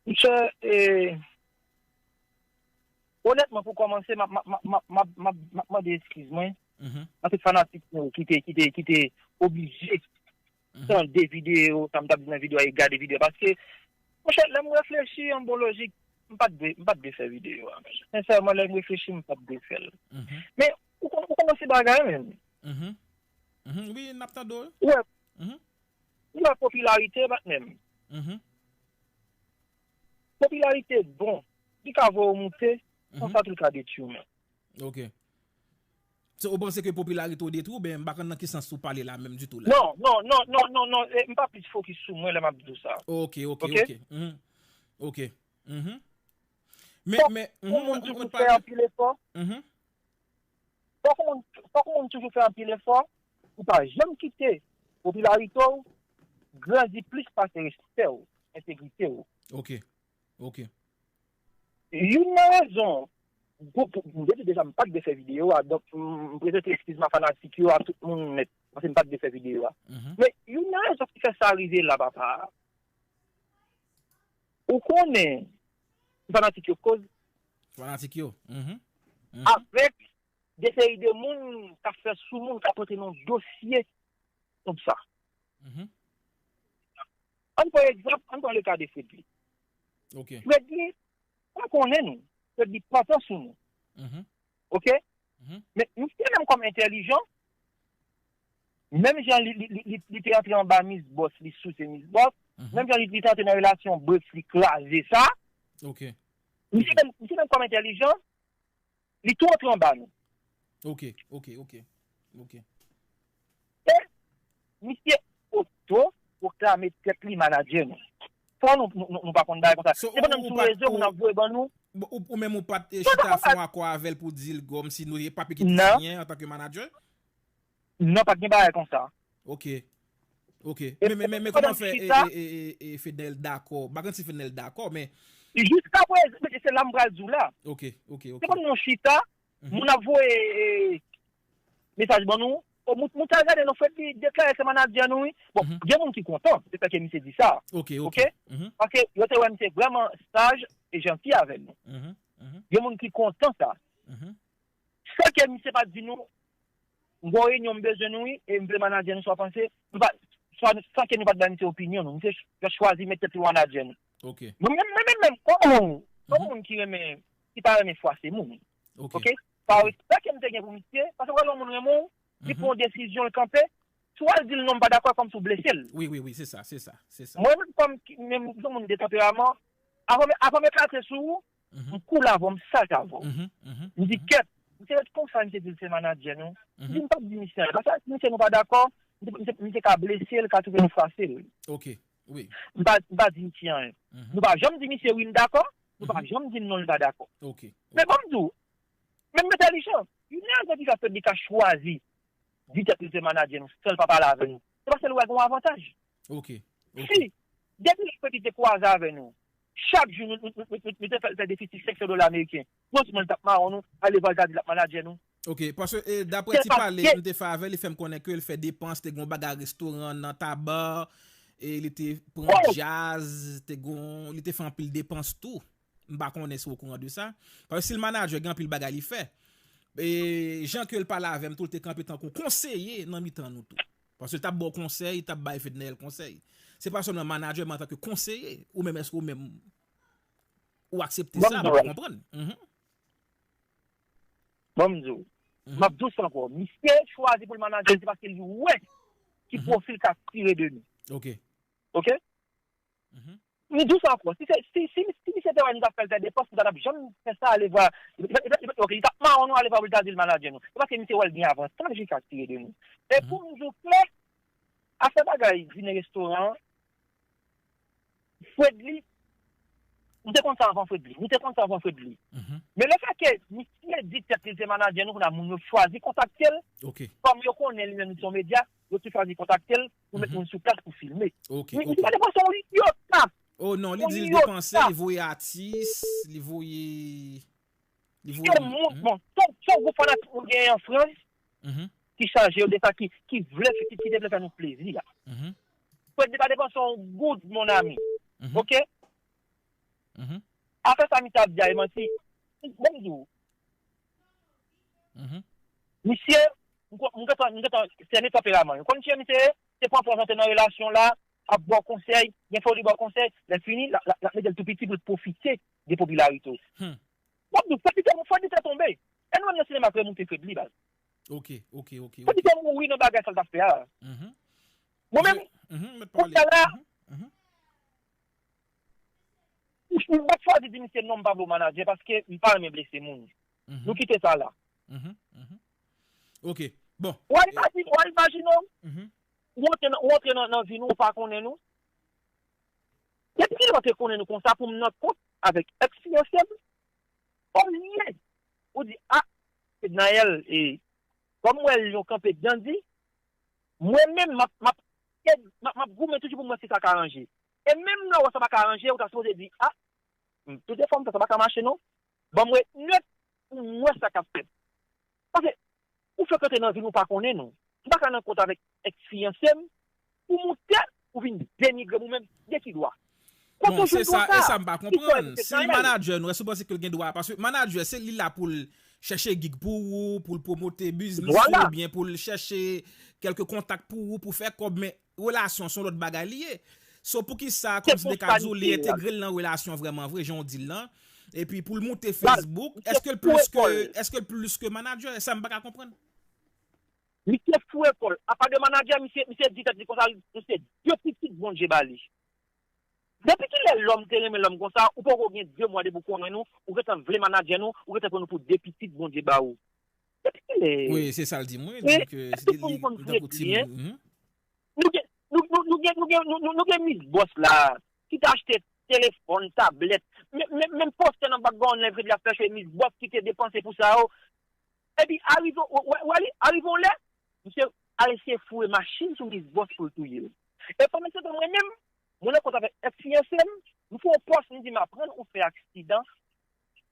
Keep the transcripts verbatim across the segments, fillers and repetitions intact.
Monchè, e, onètman, pou kòmanse, m ap, m ap, m ap, m ap, m ap, m ap mande eskiz mwen. A tout fanatik nou ki te, ki te, ki te oblije tande videyo, sa m t ap di nan videyo a, e gade videyo a. Paske, monchè, lè m reflechi an bon lojik, m pa t dwe, m pa t dwe fè videyo a. Sensèman, lè m reflechi, m pa t dwe fè l. Men, ou konn, ou konn yon ti bagay, menm. Wi, n ap tande w. Ou wè, ou wè popilarite, patnè m. Popilarite bon, li ka voye w moute, konsa tou l ka detwi w menm. Ok. So, ou panse ke popilarite w detwi w, ben, m pa konn nan ki sans ou pale la menm ditou la. Non, non, non, non, non, non, e, m pa plis fokis sou mwen lè m ap di w sa. Ok, ok, ok. Ok. Men, men, fòk yon moun toujou fè anpil efò. Fòk yon moun, fòk yon moun toujou fè anpil efò pou pa janm kite popilarite w grandi plis pase respè w, entegrite w. Ok. Ok. Youn nan rezon, pou, pou, m te di deja m pa t dwe fè videyo a, donk m, m prezante eskiz m a fanatik yo, a tout moun nèt, paske m pa t dwe fè videyo a. Men youn nan rezon ki fè sa rive la, papa, ou konnen, fanatik yo koz. Fanatik yo. Avèk de seri de moun k ap fè sou moun, k ap rantre nan dosye konsa. Ann pran egzanp, ann pran le ka de Fredly. Ok. Fredly pa konnen nou. Fredly pa tan sou nou. Ok? Men misye menm kòm entèlijan, menm jan li, li, li, li, li te antre anba Miss Boss, li souse Miss Boss, menm jan li, li te antre nan relasyon Bref, li kraze sa. Ok. Misye menm, misye menm kòm entèlijan, li tou antre anba nou. Ok, ok, ok. Ok. E misye oto pwoklame tèt li manadjè nou. Fò nou, nou, nou, nou pa konn bagay konsa. So, se pandan m sou rezo, moun ap voye ban nou. Ou, ou menm ou pa t, e, chita fè yon akò avè l pou di l kòmsi nou te pa pike di anyen antanke manadjè? Non, pa t gen bagay konsa. Ok. Ok. Men, men, men, men kòman fè, e, e, e, e, Fednel dakò? M pa konn si Fednel dakò, men. Jiska prezan, se la m pral di w la. Ok, ok, ok. Se pandan nou chita, moun ap voye, e, mesaj ban nou. O, moun, moun sa gade nou, Fredly deklare se manadjè nou, wi. Bon, gen moun ki kontan, se sa ke misye di sa. Ok, ok. Ok? Paske yo te wè misye vrèman saj e janti avè nou. Gen moun ki kontan sa. San ke misye pa t di nou, m gen yon reyinyon, m bezwen nou, wi, e m vle manadjè nou, sa w panse, nou pa, san ke nou pa t bay misye opinyon nou. Misye ch-, chwazi met tèt li manadjè nou. Ok. Mwen menm, mwen menm, menm, kòm moun, kòm moun ki renmen, ki pa renmen fwase moun. Ok. Ok? Pa respè ke m te gen pou misye, paske w wè lè yon moun renmen w, li pran yon desizyon, l kanpe, si w al di l non, m pa dakò, kòmsi w blese l. Wi, wi, wi, se sa, se sa, se sa. Mwen menm, kòm ki, menm, yon moun de tanperaman, avan, avan m eklate sou ou, m koule avè w, m saj avè w. M di, kèt, misye ret konsa, misye di l se manadjè nou. M di, m p ap di misye anyen. Paske si misye nou pa dakò, misye, misye, misye ka blese l, ka twouve nou fwase l. Ok, wi. M pa, m pa di misye anyen. Nou pa janm di misye wi, m dakò, nou pa janm di l non, l pa dakò. Ok. Men ban m di w, menm entèlijan, youn nan rezon ki fè Fredly ka chwazi di tèt li se manadjè nou, san l pa pale avè nou. Se paske l wè gen yon avantaj. Ok, ok. Si, depi lè Fredly te kwaze avè nou, chak jou nou, nou, nou, nou, nou te fè l fè defisi senk san dola ameriken. Non sèlman l t ap mawon nou, ale vwa l ta di l ap manadjè nou. Ok, paske, e, daprè ti pale m te fè avè l, li fè m konnen ke l fè depans, te gen yon bagay restoran nan Taba, e li te pran djaz, te gen, li te fè anpil depans tou. M pa konnen si w okouran de sa. Paske si l manadjè, gen anpil bagay li fè. E jan ke l pale avè m tou, l te kanpe tankou konseye nan mitan nou tou. Paske l t ap ba w konsèy, l t ap bay Fednel konsèy. Se pa sèlman manadjè, men antanke konseye, ou menm, èske ou menm, ou aksepte sa, m pa konprann. Ban m di w. M ap di w sa ankò. Misye chwazi pou l manadjè m, se paske li wè ki pwofil k ap tire de nou. Ok. Ok? M di w sa ankò. Si se, si, si, si misye te wè nou t ap fè l fè depans, nou pa t ap janm fè sa, ale vwa. Ok, li t ap mawon nou, ale vwa pou l ta di l manadjè nou. Se paske misye wè l gen avantaj li ka tire de nou. E pou m di w klè, afè bagay dine restoran an, Fredly, nou te konn sa anvan Fredly. Nou te konn sa anvan Fredly. Men lefètke misye di tèt li se manadjè nou, kounye a moun yo chwazi kontakte l, kòm yo konnen li menm li se yon medya, yo tou chwazi kontakte l pou met moun sou plas pou filme. Ok, ok. Misye pa depanse yon iota. Oh non, li di l depanse, li voye atis, li voye, li voye. Yon moun, bon, se, se yon gwoup fanatik nou genyen an Frans, ki chaje yo de sa, ki, ki vle, ki, ki te vle fè nou plezi a. Fredly pa depanse yon goud, mon ami. Ok? Mhm. Afè sa misye ap di a e manti. Bon, m di w, Mhm. Misye, m kon- m gentan m gentan sène tanperaman. Ou konn kijan misye ye? Se pran pòz antre nan relasyon la, ap ba w konsèy, gen fwa li ba w konsèy, lè fini, l ap l ap mete l tou piti pou l pwofite de popilarite w. Hmm. Bon, fò di tèt, fò di tèt tonbe. E nou menm nan sinema k remoute Fredly, baz. Ok, ok, ok, Fò di ok. tèt mouri nan bagay sa l t ap fè a. Mhm. Mwen menm, Mhm, mèt pou pale. sa la, Mhm, mhm. M pa t chwazi di misye non, m pa vle w manadjè paske m pa renmen blese moun. Mhm. Nou kite sa la. Mhm, mhm. Ok. Bon. Ou al imajine, ou al imajine w, Mhm. ou antre nan, ou antre nan, nan vi nou, ou pa konnen nou. Depi kilè w te konnen nou konsa pou m nan kont avèk ex fiyanse m? Olye ou di, a, Fednaelle, e, kòm m wè lyon kanpe dandi, mwen menm, m ap, m ap, m ap, m ap goumen toujou pou m wè si sa ka ranje. E menm lè w wè sa pa ka ranje, ou ta sipoze di, a, m, tout efò m fè, sa pa ka mache non. Ban m ret nèt pou m wè sa k ap fèt. Paske ou fèk antre nan vi nou pa konnen nou. M pa ka nan kont avèk ex fiyanse m pou moute ou vin denigre m ou menm de ki dwa. Kote Bon, ou se jwenn dwa sa, e sa sa? sa m pa Ki dwa konprann. Se Si l Daniel? manadjè nou, èske w panse ke l gen dwa? Paske manadjè, se li la pou l chèche gig pou ou, pou l pwomote biznis ou, Vwala. oubyen pou l chèche kèlke kontak pou ou, pou fè kòb, men relasyon se yon lòt bagay li ye. So, poukisa, Se kòmsi pou de ka sa di w, li misye la. entegre l nan relasyon vrèman vre, jan w di l lan? Epi pou l moute Baz, Facebook, misye èske l fou plis ke, ekòl. èske l plis ke manadjè? E sa m pa ka konprann. Misye fou ekòl. Apa de manadjè, misye, misye di tèt li konsa, misye de pitit Bondye ba li. Depi kilè lòm te renmen lòm konsa, ou poko gen de mwa depi w konnen nou, ou gentan vle manadjè nou, ou gentan pran nou pou de pitit Bondye ba ou. Depi kilè? Wi, se sa l di mwen, li di ke se li, li tankou timoun. Nou gen, nou, nou, nou gen, nou gen, nou, nou, nou gen Miss Boss la, ki te achte telefòn, tablèt, men, men, men postè nan background la, li ap fè Miss Boss ki te depanse pou sa yo. Epi, arive, w, w, w, arive yon lè, misye al eseye foure machin sou Miss Boss pou l touye l. E pandan se tan, mwen menm, mwen nan kont avèk ex fiyanse m, m fè yon pòs, m di, m aprann ou fè aksidan,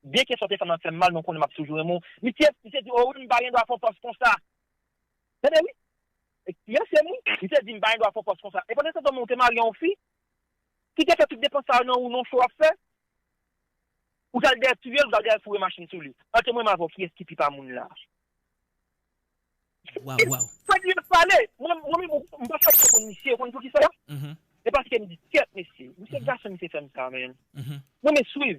byen ke sa w te fè m nan fè m mal, men w konnen m ap toujou renmen w. Misye, misye di, o wi, m pa gen dwa fè yon pòs konsa. Tande wi. Ex fiyanse m wi, misye di, m pa gen dwa fè yon pòs konsa. E pandan se tan, mwen te marye yon fi, ki te fè tout depans sa yo nan ou non cho w ap fè, ou t al dèyè touye l, ou t al dèyè foure machin sou li. Antre mwen avè w, kiyès ki pi pa moun la? Waw, waw. Fredly ap pale. Mwen, mwen menm, m pa fè konn misye, ou konn poukisa? Mhm. E paske m di, kèt, mesye, misye Mhm. gason, misye fè m sa, men. Mhm. Mwen, men swiv,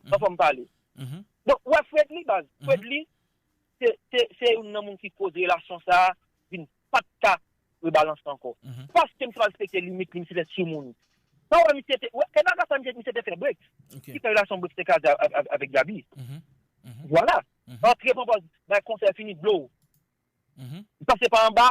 Mhm. anvan m pale. Mhm. Donk, ou wè Fredly, baz, Mhm. Fredly, se, se, se youn nan moun ki koz relasyon sa a vin pa t ka rebalanse ankò. Mhm. Paske misye pa respekte limit li, misye fè timoun. Sa wè misye te, wè, e bagay sa misye, misye te fè break. Ok. Ki fè relasyon break te kraze a-, a-, a-, avèk Gaby. Mhm. Mhm. Vwala. Mhm. Antre pran pòz, bay konsèy fini, blow. Mhm. Li pase pa anba,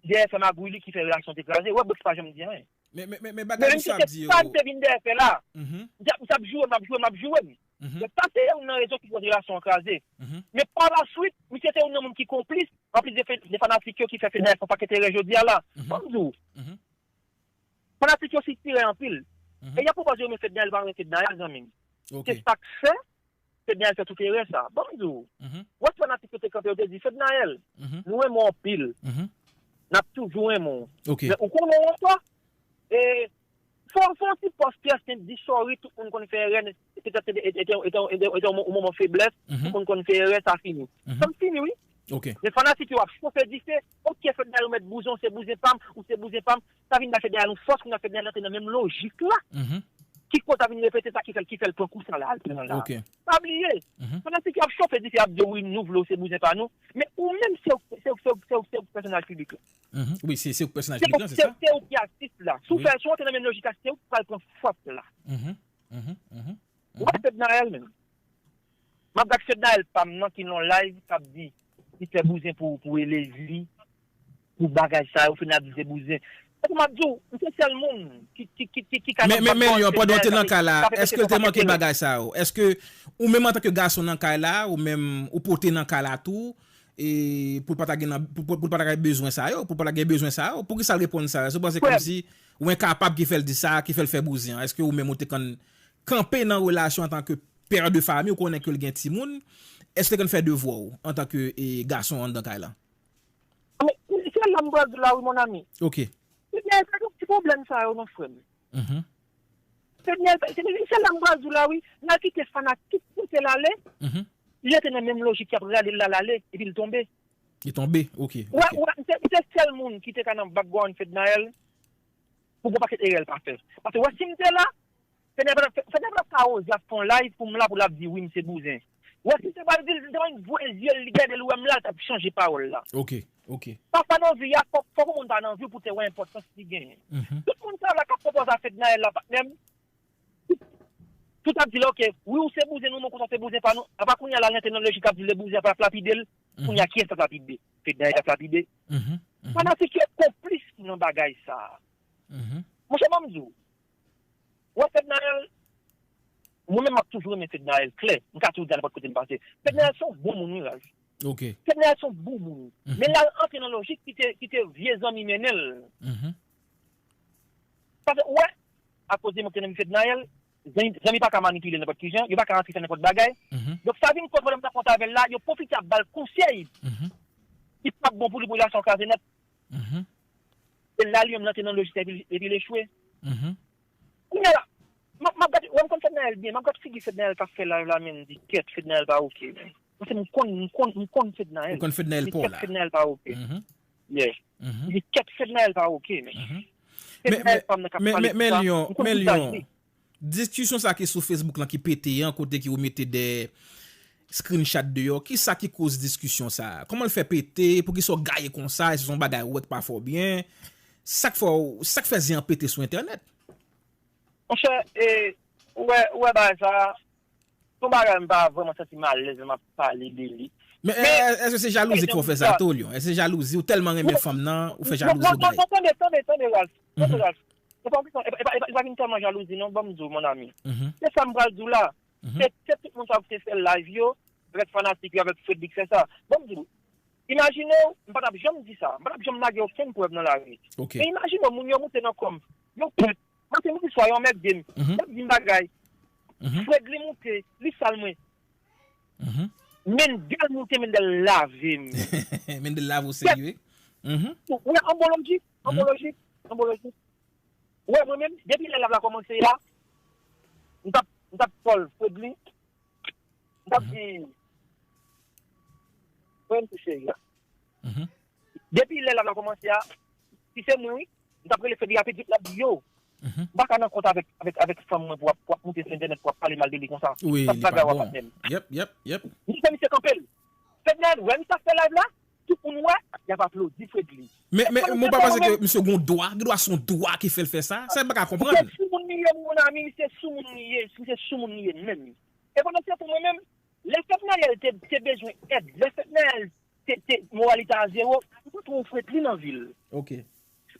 dèyè fè magouy li ki fè relasyon te kraze. Wè break pa janm di anyen. Men, men, men, men Men bagay misye misye ap te di yo. Sa misye vin dèyè fè la. Mhm. Misye ap, misye ap joure m, ap joure m, ap joure m. Mhm. Men sa se youn nan rezon ki fè relasyon an kraze. Mhm. Men pa la swit, misye se youn nan moun ki konplis, anplis de, fe- de fanatik yo ki fè Fednaelle fè yon pakèt erè jodi a la. Mhm. Ban m di w, Mhm. fanatik yo sitire anpil. Mhm. E y ap pwopoze yo men Fednaelle, pa men Fednaelle, zanmi m. Ok. Se sa k fè Fednaelle fè tout erè sa. Ban m di w, Mhm. wè fanatik yo te kanpe, yo te di, Fednaelle, Mhm. nou renmen w anpil. Mhm. N ap toujou renmen w. Ok. Men ou konnen w ankò, e, fò, fò yon ti pòs ki èske di sòri, tout moun konn fè erè, petèt se de- e- e- e- e- e- e- yon moman feblès, Mhm. ou konn konn fè erè, sa fini. Mhm. Sa fini, wi. Ok. Men fanatik yo ap chofe dife, ok, Fednaelle ou mèt bouzen, ou se bouzen pa m, ou se bouzen pa m, sa vin ba Fednaelle yon fòs, kounye a Fednaelle antre nan menm lojik la. Mhm. Ki koz sa vin repete sa ki fè l, ki fè l pran kou sa la, al pran la. Ok. Pa bliye, Mhm. fanatik yo ap chofe dife, ap di, wi, nou vle w, se bouzen pa nou, men ou menm se, se, se, se, se pèsonaj piblik la. Mhm. Wi, se, se pèsonaj Se piblik ou, lan, se se, sa? se ou ki atis la. Si w Wi. fè, si w antre nan menm lojik la, se ou ki pral pran fòt la. Mhm. Mhm. Mhm. Ou pa Fednaelle menm. M ap gad Fednaelle pa m nan ki nan live k ap di, li fè bouzen pou, pou Elevi, pou bagay sa yo, Fednaelle ap di se bouzen. Tankou m ap di w, m se sèl moun ki, ki, ki, ki, ki ka Men, nan men, men, background Lyon, pandan w te Fednaelle nan ka ka la, ka fè èske l te pèsè manke bagay sa yo? Èske ou menm antanke gason nan kay la, ou menm ou pote nan kay la tou, e pou l pa ta gen nan, pou, pou, pou l pa ta gen bezwen sa yo, pou l pa ta gen bezwen sa yo, poukisa l reponn sa yo? Èske w panse Frè m. kòmsi ou enkapab ki fè l di sa, ki fè l fè bouzen an? Èske ou menm ou te konn kanpe nan relasyon antanke pè de fami, ou konnen ke l gen timoun, èske w te konn fè devwa w antanke, e, gason anndan kay la? Men, se la m pral di w la, wi, mon ami. Ok. Ebyen, se tout ti pwoblèm sa yo, non, frè m. Mhm. Fednaelle, se, se la m pral di w la, wi. N al kite fanatik pouse l ale. Li rete nan menm lojik y ap rale l la, l ale, epi l tonbe. Li tonbe, ok, ok. Wè, wè, se, se sèl moun ki te ka nan background Fednaelle pou gon pakèt erè l pa fè. Paske wè, si m te la, Fednaelle pa t ap ka oze ap fè yon live pou m la, pou l ap di, wi, m se bouzen. Wè, si m te pral di l, si m te pral voye zye l, li gade l, wè m la, l t ap chanje pawòl la. Ok, ok. Pafwa nan vi a, fòk, fòk yon moun pa nan vi w pou te wè enpòtans li genyen. Tout moun sa la k ap pwopoze a Fednaelle la, patnè m, tout ap di l, ok, wi, ou se bouzen nou, men konsa se bouzen pa nou. Apa kounye a la, l rantre nan lojik ap di l bouzen ap lapide l. Kounye a, kiyès k ap lapide? Fednaelle k ap lapide. Fanatik yo konplis nan bagay sa a. Monchè, ban m di w, wè Fednaelle, mwen menm m ap toujou renmen Fednaelle klè. M ka toujou di a nenpòt kote m pase. Fednaelle se yon bon moun, wi, Ralph. Ok. Fednaelle se yon bon moun. Men l al antre nan lojik ki te, ki te vye zanmi mennen l. Paske, ou wè, akoz de mank nan Fednaelle, zanmi, zanmi pa ka manipile nenpòt ki jan, yo pa ka rantre fè nenpòt bagay. Donk, sa vin koz pwoblèm nan kont avè l la, yo pwofite ap ba l konsèy ki p ap bon pou li, pou relasyon kraze nèt. E la, li menm, l antre nan lojik epi, epi l echwe. Kounye a la, m ap, m ap gade, wè, m konn Fednaelle byen, m ap gade figi Fednaelle k ap fè live la, men m di, kèt, Fednaelle pa oke, men. Paske m konn, m konn, m konn Fednaelle. Ou konn Fednaelle pa w la. Fednaelle pa oke. Yeah. M di, kèt, Fednaelle pa oke, men. Men, men, men, men, men Lyon, men Lyon, diskisyon sa ki sou Facebook lan ki pete an, kote ki ou mete de screenshot deyò, ki sa ki koz diskisyon sa? Kòman l fè pete? Poukisa w gaye konsa? Èske se yon bagay ou wè k pa fè w byen? Sa k fè w, sa k fè zen an pete sou entènèt? Monchè, e, ou wè, ou wè bagay sa, se yon bagay m pa vrèman santi m alèz lè m ap pale de li. Men, men, èske se jalouzi ki fè w fè sa tou, Lyon? Èske se jalouzi? Ou tèlman renmen fanm nan, ou fè jalouzi ou gaye? Non, non, non, tande, tande, tande, Ralph. Tande, Ralph. Se pa yon kesyon, e pa, e pa, e pa vin tèlman jalouzi, non, ban m di w, mon ami. Se sa m pral di w la. Se, se tout moun sa ki te fè live yo, avèk fanatik yo, avèk Fredly k fè sa. Ban m di w, imajine w, m pa t ap janm di sa. M pa t ap janm lage okenn prèv nan lari. Men imajine w, moun yo moute nan kò m. Yo pèt. Maten, midi, swa, yo anmède m. Y ap di m bagay. Fredly moute, li sal mwen. Mendel moute, Mendel lave m. Mendel lave w serye. Ou wè, an bon lojik, an bon lojik, an bon lojik. Ou wè, mwen menm, depi lè live la kòmanse a, m t ap, m t ap call Fredly, m t ap di, mwen menm tou cheri a. Depi lè live la kòmanse a, si se mwen, wi, m t ap rele Fredly rapid vit, l ap di, yo, m pa ka nan kont avèk, avèk, avèk fanm mwen pou w ap, pou w ap moute sou entènèt, pou w ap pale mal de li konsa. Wi, li pa bon. Yep, yep, yep. M fè misye kanpe l. Fednaelle wè misye ap fè live la, tout moun wè, y ap aplodi Fredly. Men, men, men ou pa panse ke misye gon dwa, gen dwa se yon dwa ki fè l fè sa? Sa m pa ka konprann. Se soumoun li ye, mon ami, se soumoun li ye, se soumoun li ye menm. E pandan se tan, mwen menm, lè Fednaelle te, te bezwen èd, lè Fednaelle te, te, moral li te a zewo, m pa twò fwet li nan vi l. Ok.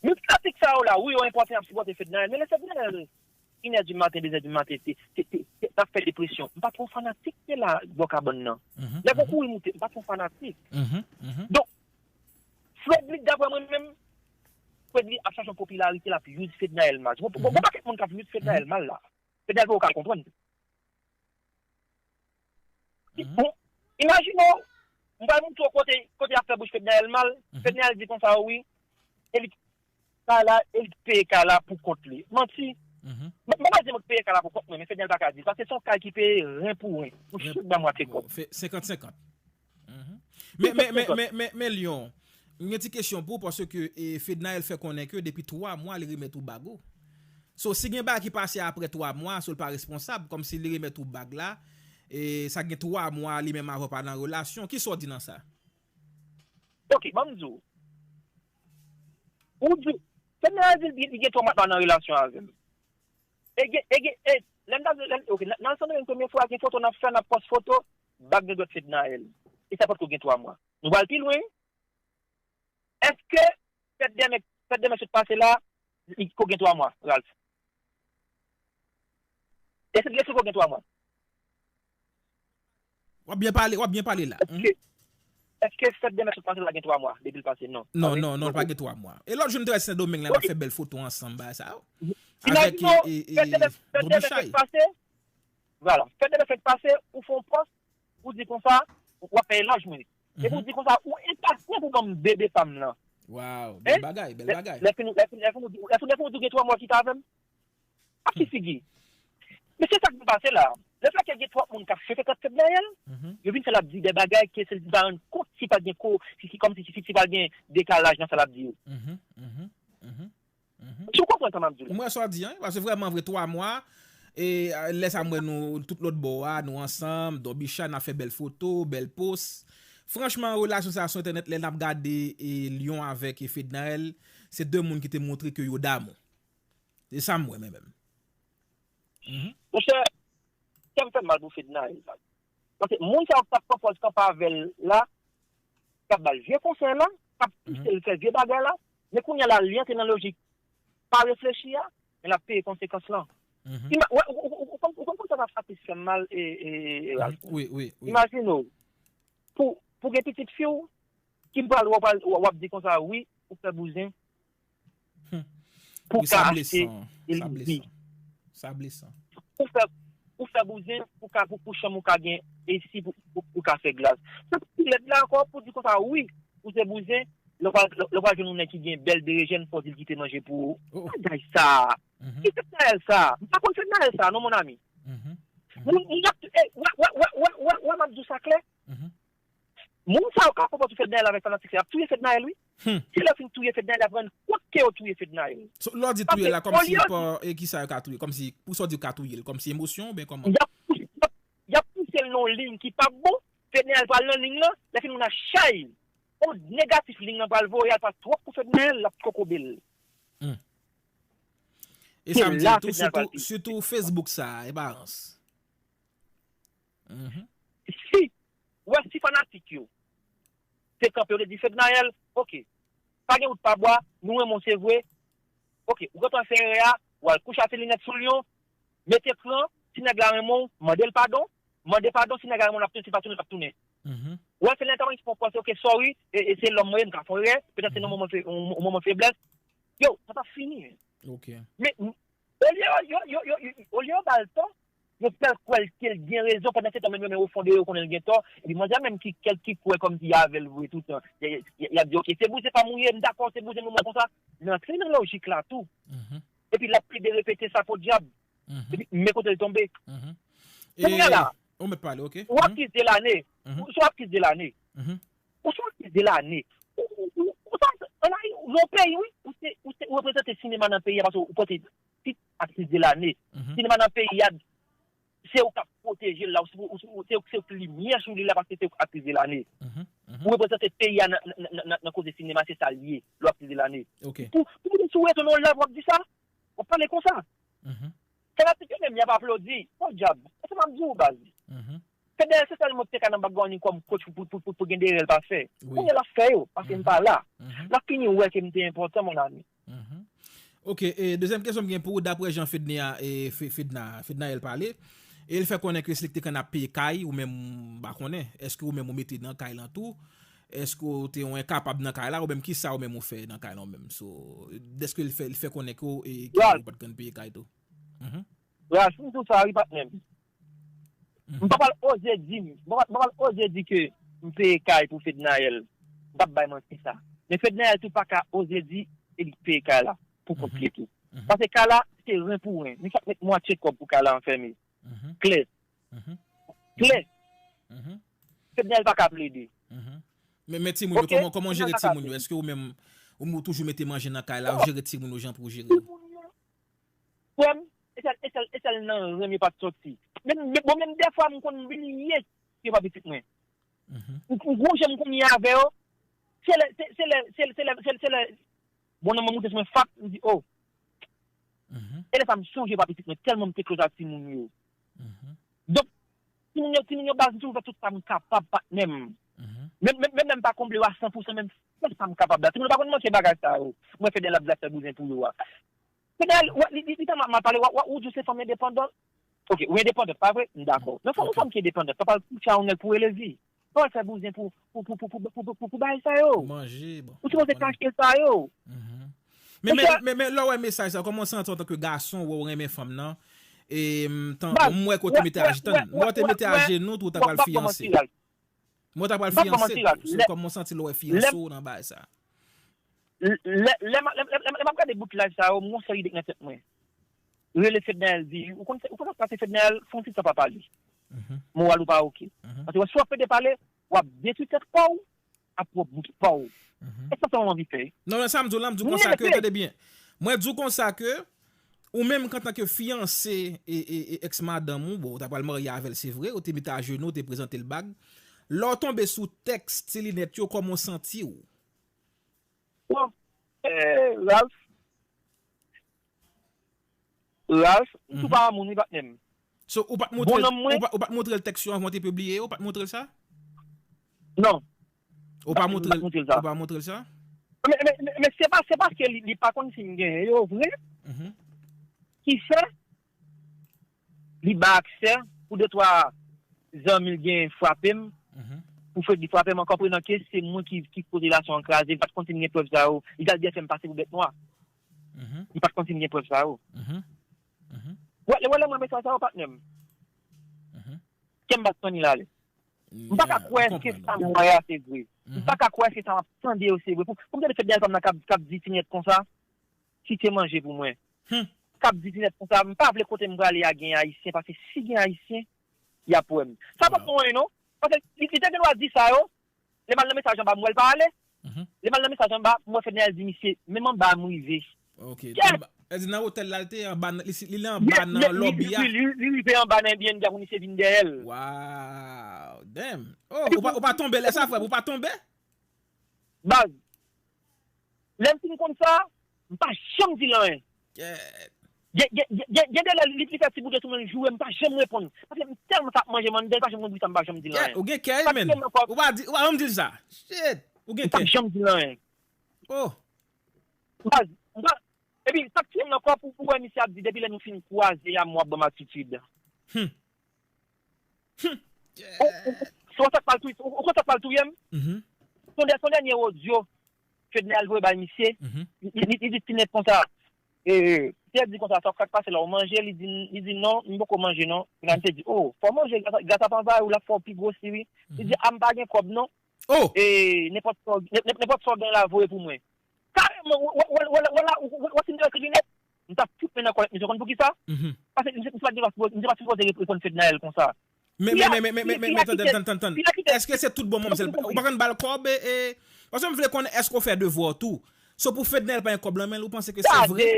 Men fanatik sa yo la, wi, yo enpòtan, y ap sipòte Fednaelle, men lè Fednaelle, inè di maten, dezè di maten, te, te, te, te, t ap fè depresyon. M pa twò fanatik de la bò kabann nan. Lè gon kouri moute, m pa twò fanatik. Donk, Fredly, daprè mwen menm, Fredly ap chache yon popilarite, l ap use Fednaelle mal. Gon, gon, gon pakèt moun k ap use Fednaelle mal la. Fednaelle poko ka konprann. Bon, imajine w, m pral montre w kote, kote y ap fè bouch Fednaelle mal. Fednaelle di konsa, wi, e li kay la, e li peye kay la pou kont li. Manti. M, m pa di mwen peye kay la pou kont mwen, men Fednaelle pa ka di l, paske se yon kay ki peye ren pou ren. Ou chak ba mwa te kòb. Senkant senkant. Men, men, men, men, men, men Lyon, m gen ti kesyon pou ou, paske, e, Fednaelle fè konnen ke depi twa mwa, li remèt ou bag ou. So, si gen bagay ki pase apre twa mwa, so l pa responsab, kòmsi li remèt ou bag la, e sa gen twa mwa, li menm avè w pa nan relasyon, kisa w di nan sa? Ok, ban m di w. Ou di, Fednaelle di li gen twa mwa l pa nan relasyon avè m. E gen, e gen, e, lè m t ap, lè m, ok, nan, nan Sendomeng premye fwa, gen foto n ap fè, n ap pòs foto, bag nan dwèt Fednaelle. E sa potko gen twa mwa. Nou pral pi lwen. Èske fèt dèmen, fèt dèmen sot pase la, li ko gen twa mwa, Ralph? Èske, èske ko gen twa mwa? W ap byen pale, w ap byen pale la. Èske, èske fèt dèmen sot pase la gen twa mwa depi l pase? Non. Non, non, non, l pa gen twa mwa. E lòt jou m te wè Sendomeng la, n ap fè bèl foto ansanm, bagay sa yo. Avèk, e, e, e, fèt dèmen, fèt dèmen sot pase, vwala. Fèt dèmen sot pase, ou fè yon pòs, ou di konsa, w ap fè eloge mwen. Epi ou di konsa, ou enpasyan pou ban m bebe pa m nan. Waw, bèl bagay, bèl bagay. Lè, lè fini, lè fini, lè fini ou di, lè fini, lè fini ou di ou gen twa mwa w kite avè m. Ak ki figi? Men se sa k vin pase la. Lefètke gen twòp moun k ap frekante Fednaelle, yo vin fè l ap di de bagay ke se li pa rann kont si pa gen ko, si, si, kòmsi si, si pa gen dekalaj nan sa l ap di yo. Si w konprann sa m ap di w la? Mwen sa w di an, paske vrèman vre twa mwa, e lè sa m wè nou tout lòt bò a, nou ansanm, Don Bicha, n ap fè bèl foto, bèl post. Franchman, relasyon sa a sou entènèt, lè n ap gade e Lion avèk e Fednaelle, se de moun ki te montre ke yo damou. Se sa m wè mwen menm. Monchè, kè m fè mal pou Fednaelle. Paske moun sa yo k t ap pran pòz kanpe avè l la, k ap ba l vye konsèy la, k ap pouse l fè vye bagay la, men kounye a la, li antre nan lojik pa reflechi a, men l ap peye konsekans lan. Ima- wè, ou- ou- ou- ou konn- ou konn konsa sa atis fè m mal, e, e, e, Ralph? Imajine w, pou, pou gen pitit fi w, ki pral, w ap, w ap di konsa, wi, ou fè bouzen, pou w ka achte L V. Sa blesan. Sa blesan. Ou fè, ou fè bouzen pou ka, pou, pou chanm ou ka gen esi pou, pou, pou ka fè glas. Sa ki pi lèd la ankò, pou di konsa, wi, ou se bouzen, lè w pral, lè w pral jwenn yon nèg ki gen bèl berejèn, fò w di l kite manje pou ou. Bagay sa. Ki Fednaelle sa? M pa konn Fednaelle sa, non, mon ami. Moun, moun ap, e, wè, wè, wè, wè, wè, wè, m ap di w sa klè. Moun sa yo k ap konpòte Fednaelle avèk fanatik sa y ap touye Fednaelle, wi. Se lè yo fin touye Fednaelle, y ap rann kont ke yo touye Fednaelle. So, lè w di touye la, kòmsi pa, e kisa yo ka touye? Kòmsi, pou sa w di yo ka touye l, kòmsi emosyon oubyen kòman? Y ap pouse, y ap, y ap pouse l nan yon liy ki p ap bon, Fednaelle pral nan liy lan, lè fin moun a chay. On negatif liy lan pral voye, al pral twòp pou Fednaelle, l ap kokobe l. E sa m di tou, sitou, sitou Facebook sa, e pa rans. Si, wè, si fanatik yo te kanpe, yo te di Fednaelle, oke, pa gen wout pa bwa, nou renmen w se vre, oke, ou gentan fè erè a, w al kouche a se linèt sou Lion, mete pran, si nèg la renmen w, mande l padon, mande padon, si nèg la renmen w, l ap tounen, si l pa tounen, l ap tounen. Wè, Fednaelle ta pran pòz, oke, sorry, e, e se lòm mwen ye, m ka fè erè, petèt se nan moman fe-, yon, yon moman feblès, yo, sa t ap fini. Men, olye yo, yo, yo, yo, yo, olye yo ba l tò, yo fè l kwè l ke l gen rezon, pandan se tan menm yo menm o fon de yo konnen l gen tò, epi manzè menm ki kèk ki kwè kòmsi y avè l vre tout tan, y, y, y, y ap di, oke, se bouzen pa m ou ye, m dakò, se bouzen m ou mwen konsa, men antre nan lojik la tou. Epi l ap plede repete sa podyab. Epi men kote l tonbe. Kounye a la, ou mèt pale, oke? Ou atis de lane. Ou se atis de lane. Ou se atis de lane. Ou, ou, ou, ou sa, an Ayi-, nan peyi, wi, ou se, ou se, ou reprezante sinema nan peyi a, paske ou pote tit atis de lane. Sinema nan peyi a, se ou k ap pwoteje l la, ou se, ou, ou, se, se ou k limyè sou li la, paske se ou k atis de lane. Ou reprezante peyi a nan, nan, nan, nan, nan koze sinema, se sa l ye, lè w atis de lane. Pou, pou moun sou rezo nan live, w ap di sa, w ap pale konsa. Fanatik yo menm, y ap aplodi. Podyab, e sa m ap di w, baz. Fednaelle se sèl moun ki te ka nan background li kòm coach pou, pou, pou, pou gen de erè l pa fè. Kounye a l ap fè yo, paske m pa la. L ap fini wè ke m te enpòtan, mon ami. Ok, e dezyèm kesyon m gen pou ou, daprè jan Fedna, e Fe-, Fedna, Fednaelle pale, e l fè konnen ke se li ki te konn ap peye kay, ou menm, m pa konnen, èske ou menm ou mete nan kay lan tou? Èske ou te yon enkapab nan kay la, ou menm kisa ou menm ou fè nan kay lan ou menm? So, dèske l fè, l fè konnen ke w, e, ke ou pa t konn peye kay tou? Ralph, m di w sa wi, patnè m. M pa pral oze di, m pa, m pa pral oze di ke m peye kay pou Fednaelle. M p ap bay manti sa. Men Fednaelle tou pa ka oze di e li peye kay la pou kont li tou. Paske kay la, se ren pou ren. Li fèk met mwatye kòb pou kay la anfème. Klè. Klè. Fednaelle pa ka plede. Men, men timoun yo, kòman, kòman w jere timoun yo? Èske ou menm, ou, ou toujou mete manje nan kay la, ou jere timoun yo jan pou w jere yo? Frè m, e sèl, e sèl, e sèl nan ren m yo pa t soti. Men, men, bon, menm dèfwa, m konn bliye ke pa pitit mwen. M, m gon jan m konn ye avè yo. Se lè, se, se lè, se, se lè, se, se lè, bon, nan mwen moute sou mwen, fap, m di, o. E lè sa, m sonje pa pitit mwen, tèlman m te close ak timoun yo. Donk, timoun yo, timoun yo, baz, m toujou fè tout sa m kapab, patnè m. Menm, menm, menm lè m pa konble yo a san pou san, men m fè sa m kapab la. Timoun yo pa konn manke bagay sa yo. Mwen fè de l ap vle fè bouzen pou yo a. Fednaelle, w, li, li, li tèlman mal pale, w, w, ou di w se fanm endepandan. Ok, ou endepandan, pa vre? M dakò. Men fòk yon fanm ki endepandan, pa pral kouche a yon nèg pou rele vi. Pa pral fè bouzen pou, pou, pou bagay sa yo. Manje, bon. Ou sipoze kache sa yo. Men, men, men, men, lè w wè mesaj sa, kòman w santi antanke gason, wè w renmen fanm nan? E, m, tan, m wè kote w mete ajenou, m wè w te mete ajenou, tou w ta pral fiyanse. Mwen ta pral fiyanse tou. Se kòman w santi lè w wè fiyanse w nan bagay sa? Lè, lè, lè, lè, lè, lè m ap gade bout live sa yo, m gon seri ide k nan tèt mwen. rele Fednaelle di, ou konn, ou konn sa k pase Fednaelle, fè yon ti tan pa pale. Moral ou pa oke. Paske si w ap pede pale, w ap detwi tèt kò w ak pwòp bout pa w. E sa sèlman m anvi fè. Non, men sa m di w la, m di w konsa ke, tande byen. Mwen di w konsa ke, ou menm antanke fiyanse e, e, e èks madanm ou, bon, ou ta pral marye avè l, se vre, ou te met ajenou, ou te prezante l bag. Lè w tonbe sou tèks ti linèt yo, kòman w santi w? Bon, eh, Ralph, Ralph, m tou pa moun wi, patnè m. So, ou pa t montre, ou pa, ou pa t montre l tèks yo anvan w te pibliye yo? Ou pa t montre l sa? Non. Ou pa montre l, ou pa montre l sa? Men, men, men, men se pa, se paske li, li pa konn si m genyen yo vre ki fè li ba aksè pou de twa zanmi l genyen frape m, pou Freddy frape m, an konprenan ke se mwen ki, ki koz relasyon an kraze, li pa t konn si m gen prèv sa yo, li t al byen fè m pase pou bèt nwa. Li pa t konn si m gen prèv sa yo. Wè, wè lè mwen mesaj sa yo, patnè m. Kè m bat fanmi l ale. M pa ka kwè ke sa m wè a se vre. M pa ka kwè ke sa m ap tande yo se vre. Pou, pou m tande Fednaelle pa m nan k ap, k ap di ti nèt konsa, kite manje pou mwen. K ap di ti nèt konsa, m pa vle kote m prale a gen Ayisyen, paske si gen Ayisyen, y ap wè m. Sa p ap bon anyen non. Paske li, li te gen dwa di sa yo, lè m al nan mesaj anba, m wè l pa ale. Lè m al nan mesaj anba, m wè Fednaelle di misye, menm anba a m rive. Ok. Kèt! Anba, e di nan otèl la l te ye, anba nan, li, li anba nan lòbi a. Li, li, li, li rive anba nan Airbnb a pou misye vin dèyè l. Wow, damn. Oh, ou pa, ou pa tonbe lè sa, frè m, ou pa tonbe? Baz, lè m fin konn sa, m pa janm di l anyen. Kèt! Gen, gen, gen, gen, gen de lè li, li fè ti bout sou mwen, l joure, m pa janm reponn. Paske m tèlman sa ap manje m anndan, li pa janm konn poukisa m pa janm di l anyen. Ou gen kè, wi, menn. Ou pa di, ou pa janm di l sa. Shit! Ou gen kè. M pa janm di l anyen. Oh! Baz, m pa, epi, sa k tiye m nan kò pou, pou wè misye ap di, depi lè nou fin kwaze a, m w ap ban m atitid. Hmm. Hmm. Ou, ou, ou, ou konn sa k pral touye, ou, ou konn sa k pral touye m? Son dè-, son dènye odyo, Fednaelle voye bay misye, li, li, li di ti nèt konsa, e, Pierre di konsa, sa k pase la, ou manje? Li di, li di, non, m poko manje, non. Fednaelle te di, oh, fò w manje, gras a, gras ap anvayi w, l ap fè w pi gwosi, wi. Li di, a, m pa gen kòb, non. Oh! E, nenpòt sa w, nen-, nen-, nenpòt sa w gen la, voye pou mwen. Kareman, w, w, w, w, w, w, w, w, si m te ekri li nèt, m t ap fout men nan kòlèt misye. Ou konn poukisa? Paske misye, misye pa t dwe, misye pa t sipoze reponn Fednaelle konsa. Men, men, men, men, men, men, men, tande, tande, tande, tande. Èske se tout bon manmzèl? Ou pa konn ba l kòb, e, e, paske m vle konnen èske w fè devwa w tou. So pou Fednaelle pa gen kòb nan men l, ou panse ke se vre?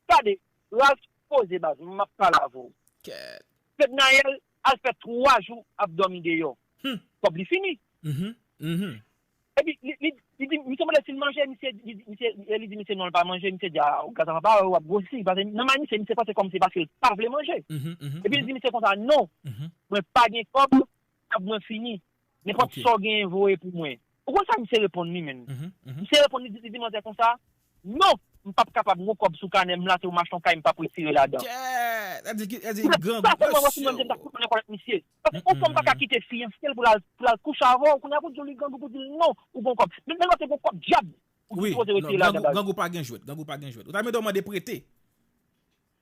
Tande, tande, Ralph, poze baz, m ap pale avè w. Kèt. Fednaelle al fè twa jou ap dòmi deyò. Hmm. Kòb li fini. Mhm, mhm. Epi, li, li, li di, misye mande si l manje, misye, li, misye, li di misye non, l pa manje, misye di, a, gras a papa, w ap gwosi, paske nan may misye, misye panse kòmsi paske l pa vle manje. Mhm, mhm, epi li di misye konsa, non, mwen pa gen kòb, kòb mwen fini, nenpòt sa w genyen voye pou mwen. Ou konn sa misye reponn li, menn? Mhm, mhm. Misye reponn li, li di manzè konsa, non, m p ap kapab, m gon kòb sou kanè m la, se w m achte yon kay, m p ap retire ladan. Kèt, sa di ki, sa di grangou, sa fè mwen wè si mwen menm m t ap fout mwen nan kòlèt misye. Paske yon fanm pa ka kite fiyanse l pou l al, pou l al kouche avè w, kounye a pou di w li grangou, pou di l non, ou gon kòb. Men, men lè w te gon kòb dyab, ou sipoze retire ladan baz. Wi, non, grangou, grangou pa gen jwèt, grangou pa gen jwèt. Ou ta mande w mande prete.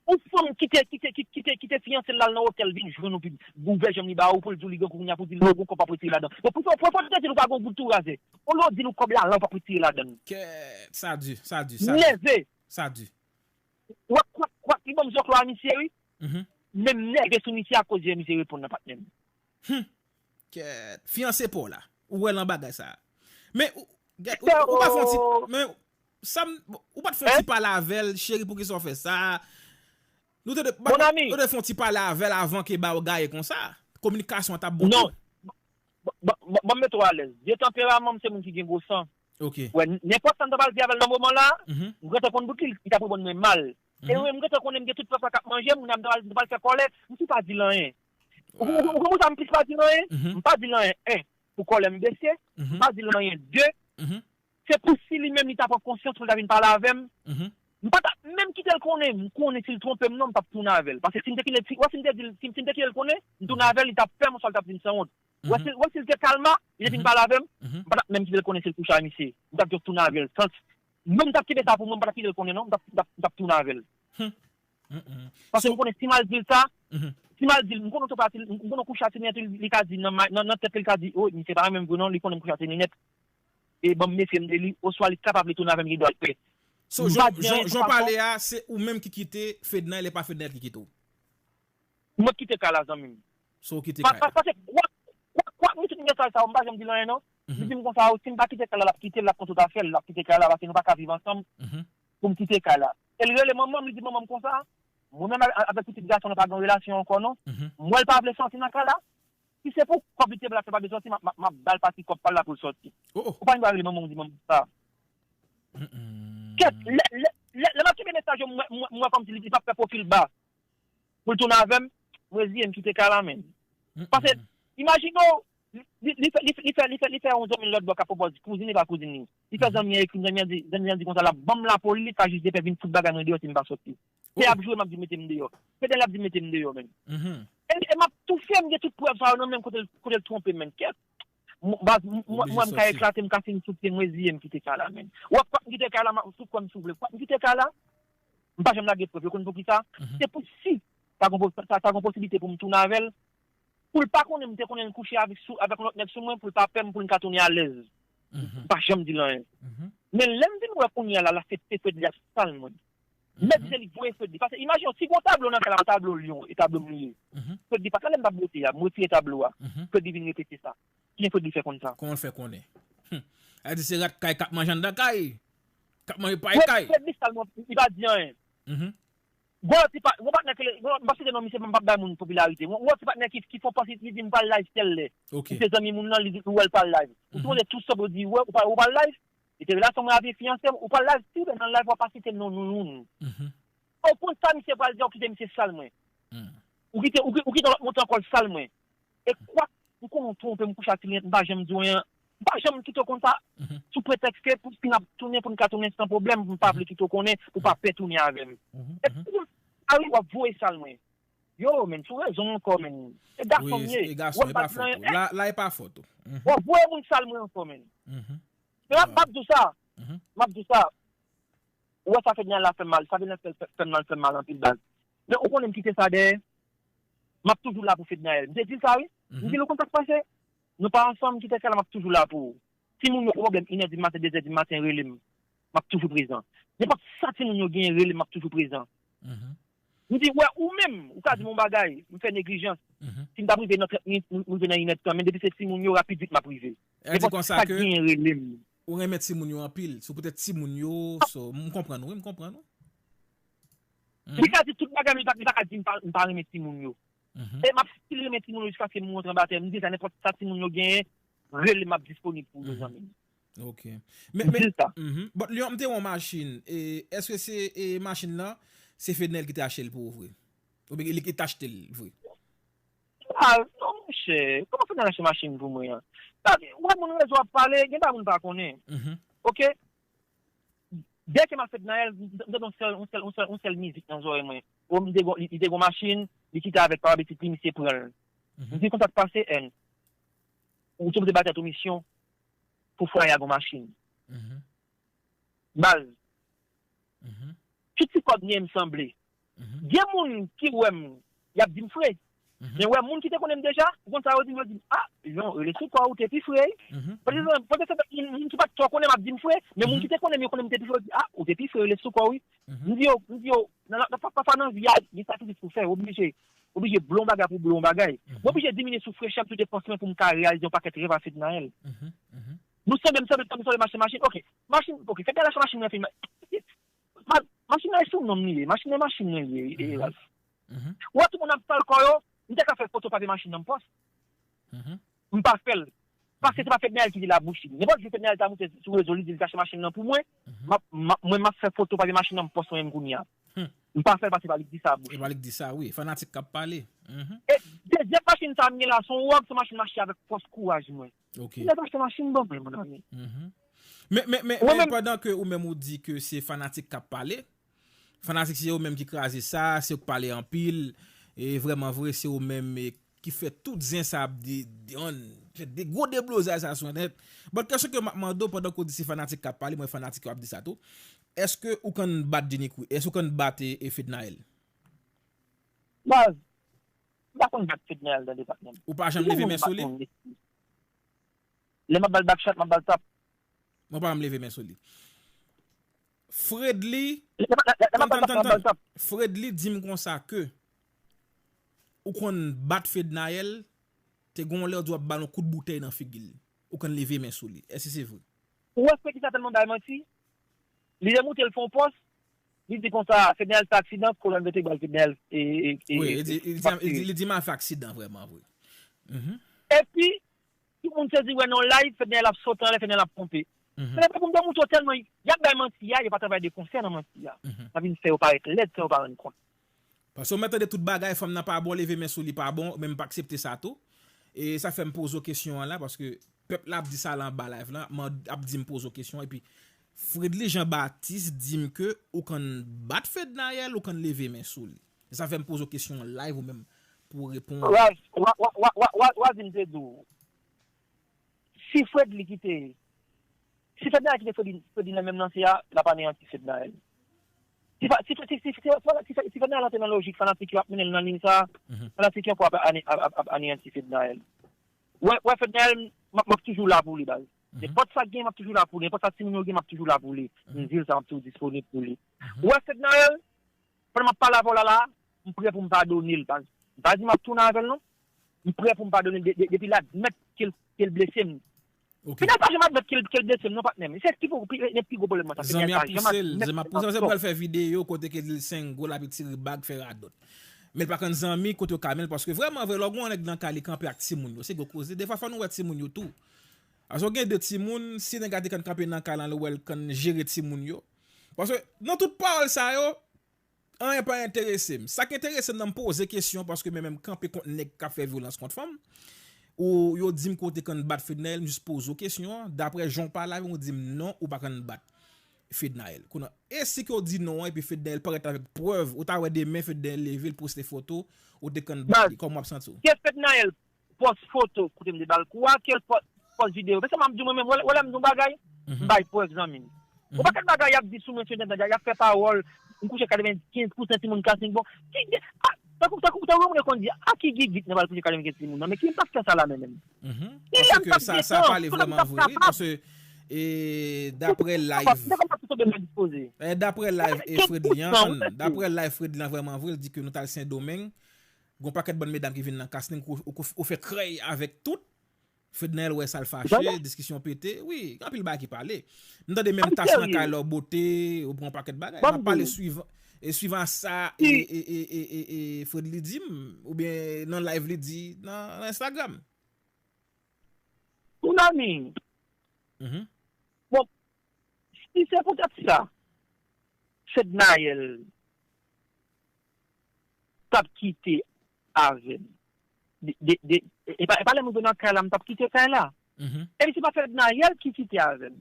Yon fanm kite, kite, kite, kite, kite fiyanse l al nan otèl vin jwenn ou, pi ouvè janm li ba ou pou l di w li grangou kounye a pou di l non, gon kòb p ap retire ladan. Bon, pou, pou, pou, pou te di l ou pa gon goud tou razè. Olye w di l ou kòb la la ou p ap retire ladan l. Kèt, sa di, sa di, sa di. Nève. Sa di. Kwak, kwak, kwak, li ban m zòklò a misye, wi. Mhm. Men m nève sou misye akoz jan misye reponn nan patnè m. Hmm. Kèt. Fiyanse pa w la. Ou wè nan bagay sa. Men, ou, gèt, ou, ou pa fè yon ti, men, sa m, ou pa t fè yon ti pale avè l, cheri, poukisa w fè sa? Nou te dwe, nou te fè yon ti pale avè l avan ke ba w gaye konsa. Kominikasyon an t ap bon tou. Non. Ban, ban, ban, ban m mete w alèz. De tanperaman m se moun ki gen gwo san. Ok. Wè, n-, nenpòt sa m ta pral di avè l nan moman la, m gentan konn bout li, li t ap reponn mwen mal. E wi, m gentan konnen m gen tout pèp la k ap manje m, m ta pral, m ta pral fè kòlè, m tou pa di l anyen. Ou, ou, ou konprann sa m plis pa di l anyen? M pa di l anyen, en, pou kòlè m bese, m pa di l anyen, de, se pou si li menm li ta pran konsyans pou l ta vin pale avè m, m pa ta menm kite l konnen, m konnen si l twonpe m non, m p ap tounen avè l. Paske si m te kite, si, wè, si m te di l, si, si m te kite l konnen, m tounen avè l, li t ap pè m, oswa li t ap di m sanwont. Wè si, wè si l te kalma, li te vin pale avè m, m pa t ap menm kite l konnen si l kouche ak misye. M t ap just tounen avè l. Sans, non, m t ap kenbe sa pou mwen, m pa t ap kite l konnen non, m t ap, m t ap, m t ap tounen avè l. Paske m konnen si m al di l sa, si m al di l, m konnen tou pati, m konnen kouche ak ti nèt, li ka di nan, nan, nan tèt li, li ka di, o, misye pa renmen m vre non, li konnen m kouche ak ti nèt. E ban m mefye m de li, oswa li kapab li tounen avè m, li dwa pè. So, jan w pale a, se ou menm ki kite Fednaelle, e pa Fednaelle ki kite w? Mwen kite kay la, zanmi m. So, ou kite kay la. Paske kwak, kwak, kwak, m tout mesaj sa yo, m pa janm di l anyen, non. Li di m konsa, si m pa kite kay la, l ap kite l, l ap pran tout afè l, l ap kite kay la, paske nou pa ka viv ansanm pou m kite kay la. E l rele manman m, li di manman m konsa, mwen menm avèk pitit gason nan pa gen relasyon ankò, non. M wè l pa vle sòti nan kay la. Si se pou kòb li te ba l, l ap sòti, m ap ba l pati kòb pa l la pou l sòti. Ou pa gen dwa rele manman w di manman sa. Kèt, lè, lè, lè, lè m ap kenbe mesaj yo, m wè, m wè, m wè kòmsi li, li p ap fè pwofil ba pou l tounen avè m, m reziye m kite kay la, menm. Paske, imajine w, li, li, li fè, li fè, li fè, li fè yon zanmi l lòt bò k ap pwopòze kouzin li pa kouzin li. Li fè zanmi an ekri, zanmi an di, zanmi an di konsa, l ap ban m lapoli, li pa jis de pè vin fout bagay mwen deyò si m pa sòti. Se ap jwe, m ap di mete m deyò. Fednaelle ap di mete m deyò, menm. E, e m ap toufe, m gen tout prèv sa yo nan men m kote l, kote l twonpe m, menm. Kèt. M, baz, m, m, mwen, m ka eklate, m ka fin sou pye m, reziye m kite kay la, menm. W ap m kite kay la, m ap sou kò m si w vle. W ap m kite kay la, m pa janm lage prèv. Yo konn poukisa? Se pou si ta gon, ta, ta gon posiblite pou m tounen avè l, pou l pa konnen m te konnen l kouche avèk, sou, avèk yon lòt nèg sou mwen, pou l pa pè m, pou n ka tounen alèz. M pa janm di l anyen. Men lè m vin wè kounye a la, la se, se Fredly ap sal mwen. Mèt se li k voye Fredly. Paske imajine w, si gon tablo nan kay la, tablo lyon, e tablo m li ye. Fredly pa t la lè m t ap bwote a, m retire tablo a. Fredly vin repete sa. Kijan Fredly fè konn sa? Kòman l fè konnen? Sa vle di se rat kay k ap manje anndan kay. K ap manje pay kay. Fredly sal mwen, li pa di anyen. Gon lòt ti pa, gon patnè ke, gon lòt, m p ap site non misye, m p ap bay moun popilarite. Gon, gon lòt ti patnè ki, ki fè yon pòs, li di m pral live tèl lè. Li se zanmi moun nan, li di, ou wè l pral live. Ou sipoze tou sòt ou di, wè, ou pral, ou pral live. Li te relasyon mwen avè fiyanse m, ou pral live, si w nan live, w ap pa site non nou youn. Ou konn sa misye pral di, ou kite misye sal mwen. Ou kite, ou, ou kite lòt monte ankò l sal mwen. E kwak, m konnen w twonpe m kouche ak kliyant, m pa janm di w anyen. M pa janm kite w konn sa, sou pretèks ke pou fin ap tounen, pou n ka tounen san pwoblèm, m pa vle kite w konnen, pou pa pè tounen avè m. E pou sa wi, w ap voye sal mwen. Yo, menn, sou rezon ankò, menn. E gason m ye. Wi, e gason, e pa fòt ou. La, la, e pa fòt ou. W ap voye moun sal mwen ankò, menn. Men m ap, m ap di w sa. M ap di w sa. Ou wè sa Fednaelle la fè m mal. Sa Fednaelle fè, fè, fè m mal, fè m mal anpil baz. Men ou konnen m kite sa dèyè. M ap toujou la pou Fednaelle. M te di l sa, wi. M di l, ou konn sa k pase? Nou pa ansanm, kite kay la, m ap toujou la pou ou. Timoun yo, pwoblèm, inè di maten, dezè di maten, rele m. M ap toujou prezan. Nenpòt sa timoun yo genyen, rele m, m ap toujou prezan. M di, wè, ou menm, ou ka di m yon bagay, m fè neglijans. Si m ta rive nan trant minit, m, m rive nan inèdtan, men depi se timoun yo, rapid vit m ap rive. Nenpòt sa k genyen, rele m. Ou renmen timoun yo anpil, se poutèt timoun yo, so, m konprann ou, wi, m konprann ou. Li ka di tout bagay, men li pa, li pa ka di m pa, m pa renmen timoun yo. E m ap still renmen timoun yo jiskaske m rantre anba tè. M di sa, nenpòt sa timoun yo genyen, rele m, m ap disponib pou yo, zanmi m. Ok. Men, men, but Lyon, m te wè yon machin. E, èske se, e, machin nan, se Fednaelle ki te achte l pou ou vre? Oubyen li ki te achte l vre? Ah, non, monchè. Kòman Fednaelle achte machin pou mwen an? Sa, wè moun rezo ap pale, gen bagay moun pa konnen. Ok? Dèyè ke m ap Fednaelle, m tande yon sèl, yon sèl, yon sèl, yon sèl mizik nan zòrèy mwen. Ou m te gon, li, li te gon machin, li kite avèk papa pitit li, misye pran l. M di konsa k pase, N. Ou sipoze ba tèt ou misyon pou fwaye a gon machin. Baz. Tout ti kòb m ye m sanble. Gen moun ki wè m, y ap di m fre. Men wè moun ki te konnen m deja, ou konn sa yo di m, yo di m, ah, Lyon, rele sou kò w, ou te pi fre. Pote sa, moun, moun ki pa t twò konnen m ap di m fre, men moun ki te konnen m, yo konnen m te pi fre, yo di, ah, ou te pi fre, rele sou kò w, wi. M di yo, m di yo, nan, nan, pa, pafwa nan vi a, gen sakrifis pou fè, oblije, oblije blo yon bagay pou blo yon bagay. M oblije diminye sou frechè m, sou depans mwen pou m ka reyalize yon pakèt rèv a Fednaelle. Nou sanble, m sanble, m sanble mache machin, ok, machin, ok, Fednaelle achte machin mwen fini. Ma-, machin nan e sou non m li ye, machin nan machin mwen li ye, e, Ralph. Ou wè tout moun ap sal kò yo, m te ka fè foto papye machin nan m pòs. M pa fè l. Paske se pa Fednaelle ki di l a bouch li. Nenpòt jou Fednaelle ta moute sou rezo, li di l ta achte machin nan pou mwen, m ap, m ap, mwen m ap fè foto papye machin nan m pòs mwen menm kounye a. M pa fè l paske se pa li k di sa a bouch. E pa li k di sa, wi. Fanatik k ap pale. E dezyèm machin sa a m gen la, se yon wòg, se yon machin m achte avèk fòs kouraj mwen. Ok. Nèg achte machin ban mwen, mon ami. Men, men, men, men pandan ke ou menm ou di ke se fanatik k ap pale, fanatik se yo menm ki kraze sa, se yo k pale anpil, e vrèman vre, se yo menm, e, ki fè tout zen sa ap de, de, fè de gwo deblozay sa sou entènèt. But kesyon ke m ap mande w pandan ke w di se fanatik k ap pale, mwen fanatik yo ap di sa tou. Èske ou konn bat Jenny Queen? Èske ou konn bat, e, e Fednaelle? Baz, m pa konn bat Fednaelle nan depatman. Ou pa janm leve men sou li? Lè m ap ba l back shot, m ap ba l tap. Mwen pa janm leve men sou li. Fredly, tann, tann, tann, tann. Fredly di m konsa ke ou konn bat Fednaelle, te gon lè w di w ap ba l yon kout boutèy nan figi l. Ou konn leve men sou li. Èske se vre? Ou wè Fredly sa tèlman bay manti. Li demoute l fè yon pòs, li di konsa, Fednaelle fè aksidan, kolòn vètebral Fednaelle e, e, e, Wi, li di, li di, li di, li di m a fè aksidan vrèman vre. Mhm. Epi, tout moun sezi wè nan live, Fednaelle ap sote anlè, Fednaelle ap ponpe. Mhm. Men pou m te montre w tèlman y ap bay manti a, yo pa travay de konsè nan manti a. Mhm. Sa vin fè yo parèt lèd san yo pa rann kont. Paske w mèt tande tout bagay, fanm nan pa bon, leve men sou li pa bon, men m pa aksepte sa tou. E sa fè m poze w kesyon an la, paske pèp la ap di sa la anba live la, m ap di m poze w kesyon, epi Fredly Jean Baptiste di m ke ou konn bat Fednaelle, ou konn leve men sou li. E sa fè m poze w kesyon an live ou menm pou w reponn. Raz, wa, wa, wa, wa, wa, wa di m te di w. Si Fredly kite, si Fednaelle kite Fredly, Fredly nan menm lanse a, l ap aneyanti Fednaelle. Si, si, si, si, si, si, si Fednaelle antre nan lojik fanatik yo ap mennen l nan liy sa, Mhm. fanatik yo ankò ap, ane- ap, ap, ap aneyanti Fednaelle. Wè, wè Fednaelle, m ap, m ap toujou la pou li, baz. Mhm. Nenpòt sa k gen, m ap toujou la pou li. Nenpòt sa timoun yo gen, m ap toujou la pou li. M Mhm. di l sa, m ap toujou disponib pou li. Mhm. Wè Fednaelle, pandan m ap pale avè w la la, m prè pou m padone l, baz. M pa di m ap tounen avè l non. M prè pou m padone l de- de- depi l admèt ke l, ke l blese m. Ok. Fednaelle pa janm admèt ke l, ke l blese m non, patnè m. Se ki pou, pi, pi gwo pwoblèm mwen sa, Zanmi Fednaelle a pa janm pouse l, admèt zanmi a pouse l, se pou l fè videyo kote ke l sengol, l ap tire bag, fè radòt. Men l pa konn zanmi kote yo ka mennen l, paske vrèman vre, lè w gen yon nèg nan kay li kanpe ak timoun yo, se gwo koze. Defwa fò nou wè timoun yo tou. Paske w gen de timoun, si nèg la te konn kanpe nan kay la, l wè l konn jere timoun yo. Paske nan tout pawòl sa yo, anyen pa enterese m. Sa k enterese m nan m poze kesyon, paske men menm kanpe kont nèg k ap fè vyolans kont fanm, ou yo di m ke w te konn bat Fednaelle, m jis poze w kesyon an, daprè jan w pale avè m, ou di m non, ou pa konn bat Fednaelle. Kounye a, e si ke w di non an, epi Fednaelle parèt avèk prèv, ou ta wè demen Fednaelle leve, l poste foto, ou te konn bat li, kòman w ap santi w? Ke Fednaelle pòs foto kote m te ba l kou a, ke l pòs, pòs videyo. Men sa m ap di w mwen menm, wè, wè lè m di w bagay, Mhm. m bay prèv zanmi m. Mhm. Yon pakèt bagay y ap di sou mwen sou entènèt la, y ap fè pawòl, m kouche katrevenkenz pousan timoun Kasnik bon. Ki, a, tankou, tankou, tankou moun yo konn di, a ki gigit nan pral kouche katrevenkenz timoun nan, men ki m t ap fè sa la menm menm? Mhm. Ki lè m t ap sa, sa gentan, pale kote m t vrèman ap vre, wi, kapab? Paske, e, daprè live, m te konn ap tonbe mal dispoze. E, daprè live, e, Fredly an, daprè live Fredly an vrèman vre, l di ke nou t al Sendomeng, gon pakèt bann medam ki vin nan Kasnik, ou, ou, ou fè krèy avèk tout. Fednaelle wè sa l fache, diskisyon pete. Wi, gen anpil bagay ki pale. M tande menm tas nan kay la w bote, ou pran yon pakèt bagay. M ap pale swivan, e swivan sa, e, e, e, e, e, e Fredly di m, oubyen nan live li di, nan, nan Instagram. Mon ami, Mhm. bon, si se poutèt sa, Fednaelle t ap kite avè m. De, de, de, e pa, e pa lè m rive nan kay la, m t ap kite kay la. Mhm. Epi se pa Fednaelle ki kite avè m.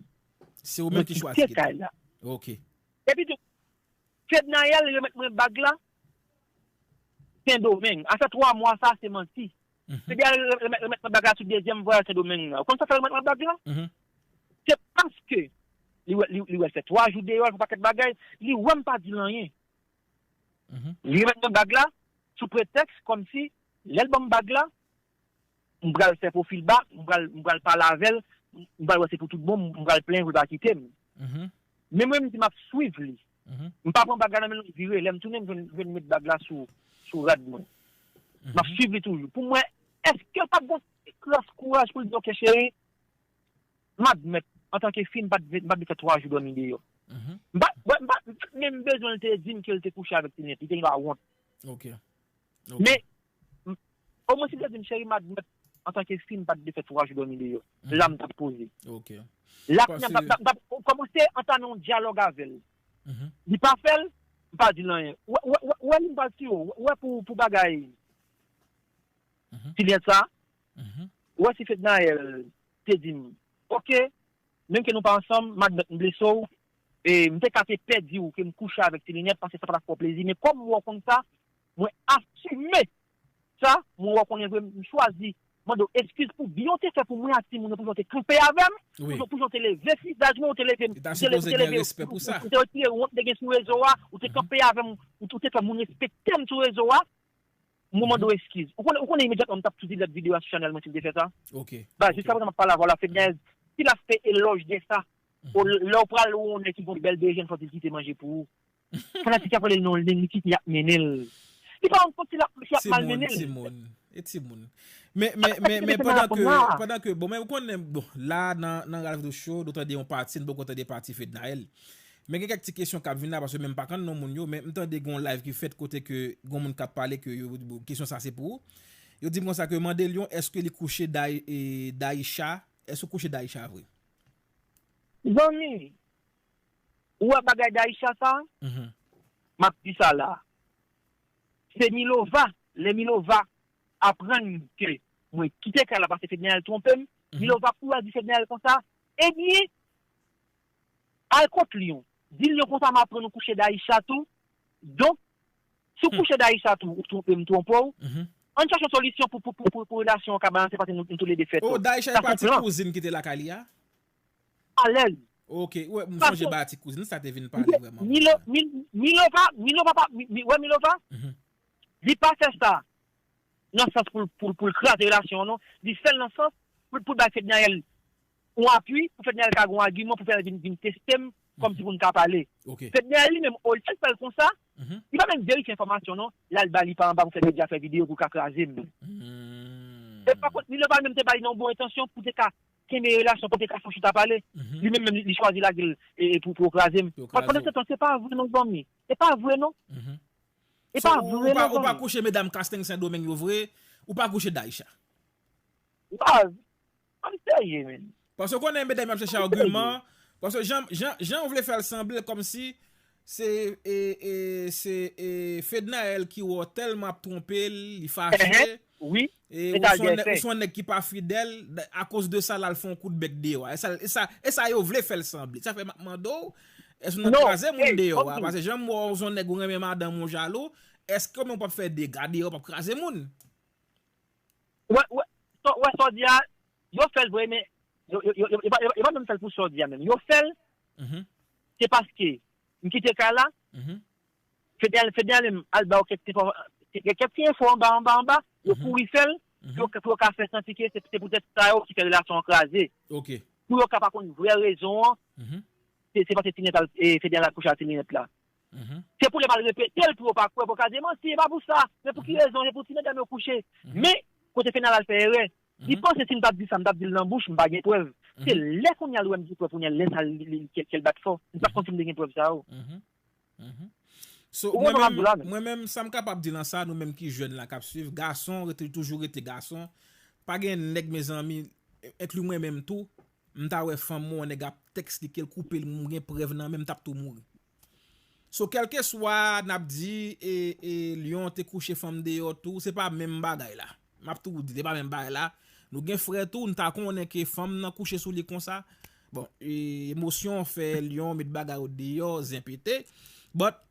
Se ou menm ki chwazi kite kay la. Ok. Epi tou, Fednaelle remèt mwen bag la Sendomeng. Afè twa mwa sa, se manti. Mhm. Fednaelle re-, remèt, remèt mwen bag la sou dezyèm vwayaj Sendomeng la. Ou konn sa fè remèt mwen bag la? Mhm. Se paske li wè, li, li wè l fè twa jou deyò, l fè yon pakèt bagay, li wè m pa di l anyen. Mhm. Li remèt mwen bag la sou pretèks kòmsi lè l ban m bag la, m pral fè pwofil ba, m pral, m pral pale avè l, m pral wè se pou tout bon, m pral plenyen pou l pa kite m. Mhm. Men mwen, m di m ap swiv li. Mhm. M pa pran bag la nan men l, m vire. Lè m tounen, m jwenn, jwenn met bag la sou, sou rad mwen. M ap Mhm. swiv li toujou. Pou mwen, èske l pa t gon ti kras kouraj pou l di, "Ok, cheri, m admèt, antanke fi, m pa t vle, m pa t vle fè twa jou dòmi deyò." Mhm. M pa, m pa, m pa t menm bezwen l te di m ke l te kouche avèk Tinette. Li te gen dwa wont. Ok. Ok. Men, m, omwen si l te di m, "Cheri, m admèt, antanke fi, m pa t vle fè twa jou dòmi deyò." Mhm. La, m t ap poze. Ok. La, kounye a, m t ap, m t ap, m t ap kòmanse antame yon dyalòg avè l. Mhm. Li pa fè l, m pa di l anyen. Wè, wè, wè, wè li m pral tiye w. Wè pou, pou bagay Mhm. Tinette sa. Mhm. Wè si Fednaelle te di m, "Ok, menm ke nou pa ansanm, m admèt m blese w, e m te ka te pè di w ke m kouche avèk Tinette paske sa pa t ap fè w plezi, men kòm m wè w konn sa, mwen asime sa, mwen wè w konnen vre, m chwazi mande w eskiz pou byen w te fè pou mwen ak timoun yo, pou jan w te kanpe avè m, pou jan, pou jan w te leve vizaj mwen, ou te leve m, ou te leve, ou te retire wont te gen sou rezo a, ou te kanpe avè m, ou, ou te fè moun respekte m sou rezo a." Mwen mande w eskiz. Ou konnen, ou konnen imedyatman m t ap tou delete videyo a sou chanèl mwen si m te fè sa. Ok. Ba, jiska prezan m ap pale avè w la, Fednaelle, si l ap fè elòj de sa, O, lè w pral wè yon nèg ki gon bèl bejèn, fò w di l kite manje pou ou. Fanatik y ap rele l non, li kite y ap mennen l. Li pa konn si l ap, si y ap mal mennen l. Timoun, e timoun. Men, men, men, men pandan ke, pandan ke, bon, men ou konnen, bon, la, nan, nan Ralph Docho, nou tande yon pati, nou poko tande pati Fednaelle. Men gen kèk ti kesyon k ap vin la, paske menm pa konn non moun yo, men m tande gon live ki fèt kote ke gon moun k ap pale ke yo, bon, kesyon sa se pou ou. Yo di m konsa ke mande Lion, èske li kouche Day, e, Daïcha, èske ou kouche Daïcha vre? Zanmi, ou wè bagay Daïcha sa? M ap di sa la. Se Milova, lè Milova aprann ke mwen kite kay la paske Fednaelle twonpe m, Milova kouri al di Fednaelle konsa, ebyen, al kot Lion. Di Lion konsa m aprann ou kouche Daïcha tou. Donk, si w kouche Daïcha tou, ou twonpe m, m twonpe w. Ann chache yon solisyon pou, pou, pou, pou, pou relasyon an ka balanse paske nou, nou toulede fè tò. Oh, Daïcha e pati kouzin ki te lakay li a? Alèz. Ok, wè, m sonje ba ti kouzin sa te vin pale vrèman. Milo, Mil, Milova, Milova pa, mi, mi, wè Milova, li pa fè sa nan sans pou, pou, pou l kraze relasyon an non. Li fè l nan sans pou, pou l bay Fednaelle yon apui, pou Fednaelle ka gen yon agiman, pou Fednaelle vin, vin teste m, kòmsi pou n ka pale. Fednaelle li menm, olye l fè l konsa, li pa menm verifye enfòmasyon non, l al ba li pa anba pou fè medya fè videyo pou l ka kraze m. E pa kont, Milova menm te ba li nan yon bon entansyon pou te ka kenbe relasyon pou te ka fè yon chita pale. Li menm menm li chwazi lage l e, e pou, pou yo kraze m. Pandan se tan, se pa vre non zanmi. Se pa vre non. Se pa vre non zanmi. Ou pa kouche medam Kasteng Sendomeng yo vre, ou pa kouche Daïcha. Baz, ann serye menn. Paske w konnen medam yo ap chèche agiman, paske jan, jan, jan w vle fè l sanble kòmsi se, e, e, se, e, Fednaelle ki wè w tèlman ap twonpe l, li fache. Wi. E ou se yon nèg, ou se yon nèg ki pa fidèl, akoz de sa l al fè yon kout bèk deyò a. E sa, e sa, e sa yo vle fè l sanble. Sa fè m ap mande w, èske w nan kraze moun deyò a? Paske jan m wè w, ou se yon nèg ou renmen madanm ou, ou jalou, èske w menm w p ap fè dega deyò, w p ap kraze moun? Wè, wè, wè sa w di a, yo fè l vre, men yo, yo, yo, yo, yo pa, yo pa menm fè l pou sa w di a menm. Yo fè l, se paske m kite kay la, Fednaelle, Fednaelle menm al ba yo kèk ti enfò, kèk ti enfò anba, anba, anba, yo kouri fè l, pou yo, pou yo ka fè santi ke se, se poutèt sa yo ki fè relasyon an kraze. Pou yo ka pa konn vrè rezon an, se, se paske ti nèt al, e, Fednaelle al kouche ak ti nèt la. Se pou lè m al repete l pou yo pa kwè, pou yo ka di, manti, e pa pou sa. Men pou ki rezon? Se pou ti medam yo kouche. Men, kote Fednaelle al fè erè. Li panse si m t ap di sa, m t ap di l nan bouch, m pa gen prèv. Se lè kounye a l wè m gen prèv, kounye a lè sa l, li, li, kè, kè l bat fò. M pa t konn si m te gen prèv sa yo. So, mwen menm, mwen menm, sa m kapab di nan sa, nou menm ki jèn la k ap swiv, gason rete, toujou rete gason. Pa gen nèg, mezanmi, enkli mwen menm tou, m ta wè fanm mwen, yon nèg ap tèks li, ke l koupe l, m gen prèv nan men m, m t ap tou mouri. So, kèlkeswa n ap di, e, e, Lion te kouche fanm deyò tou, se pa menm bagay la. M ap tou di, se pa menm bagay la. Nou gen frè tou, n ta konnen ke fanm nan kouche sou li konsa. Bon, e, emosyon fè Lion met bagay yo deyò, zen pete. But,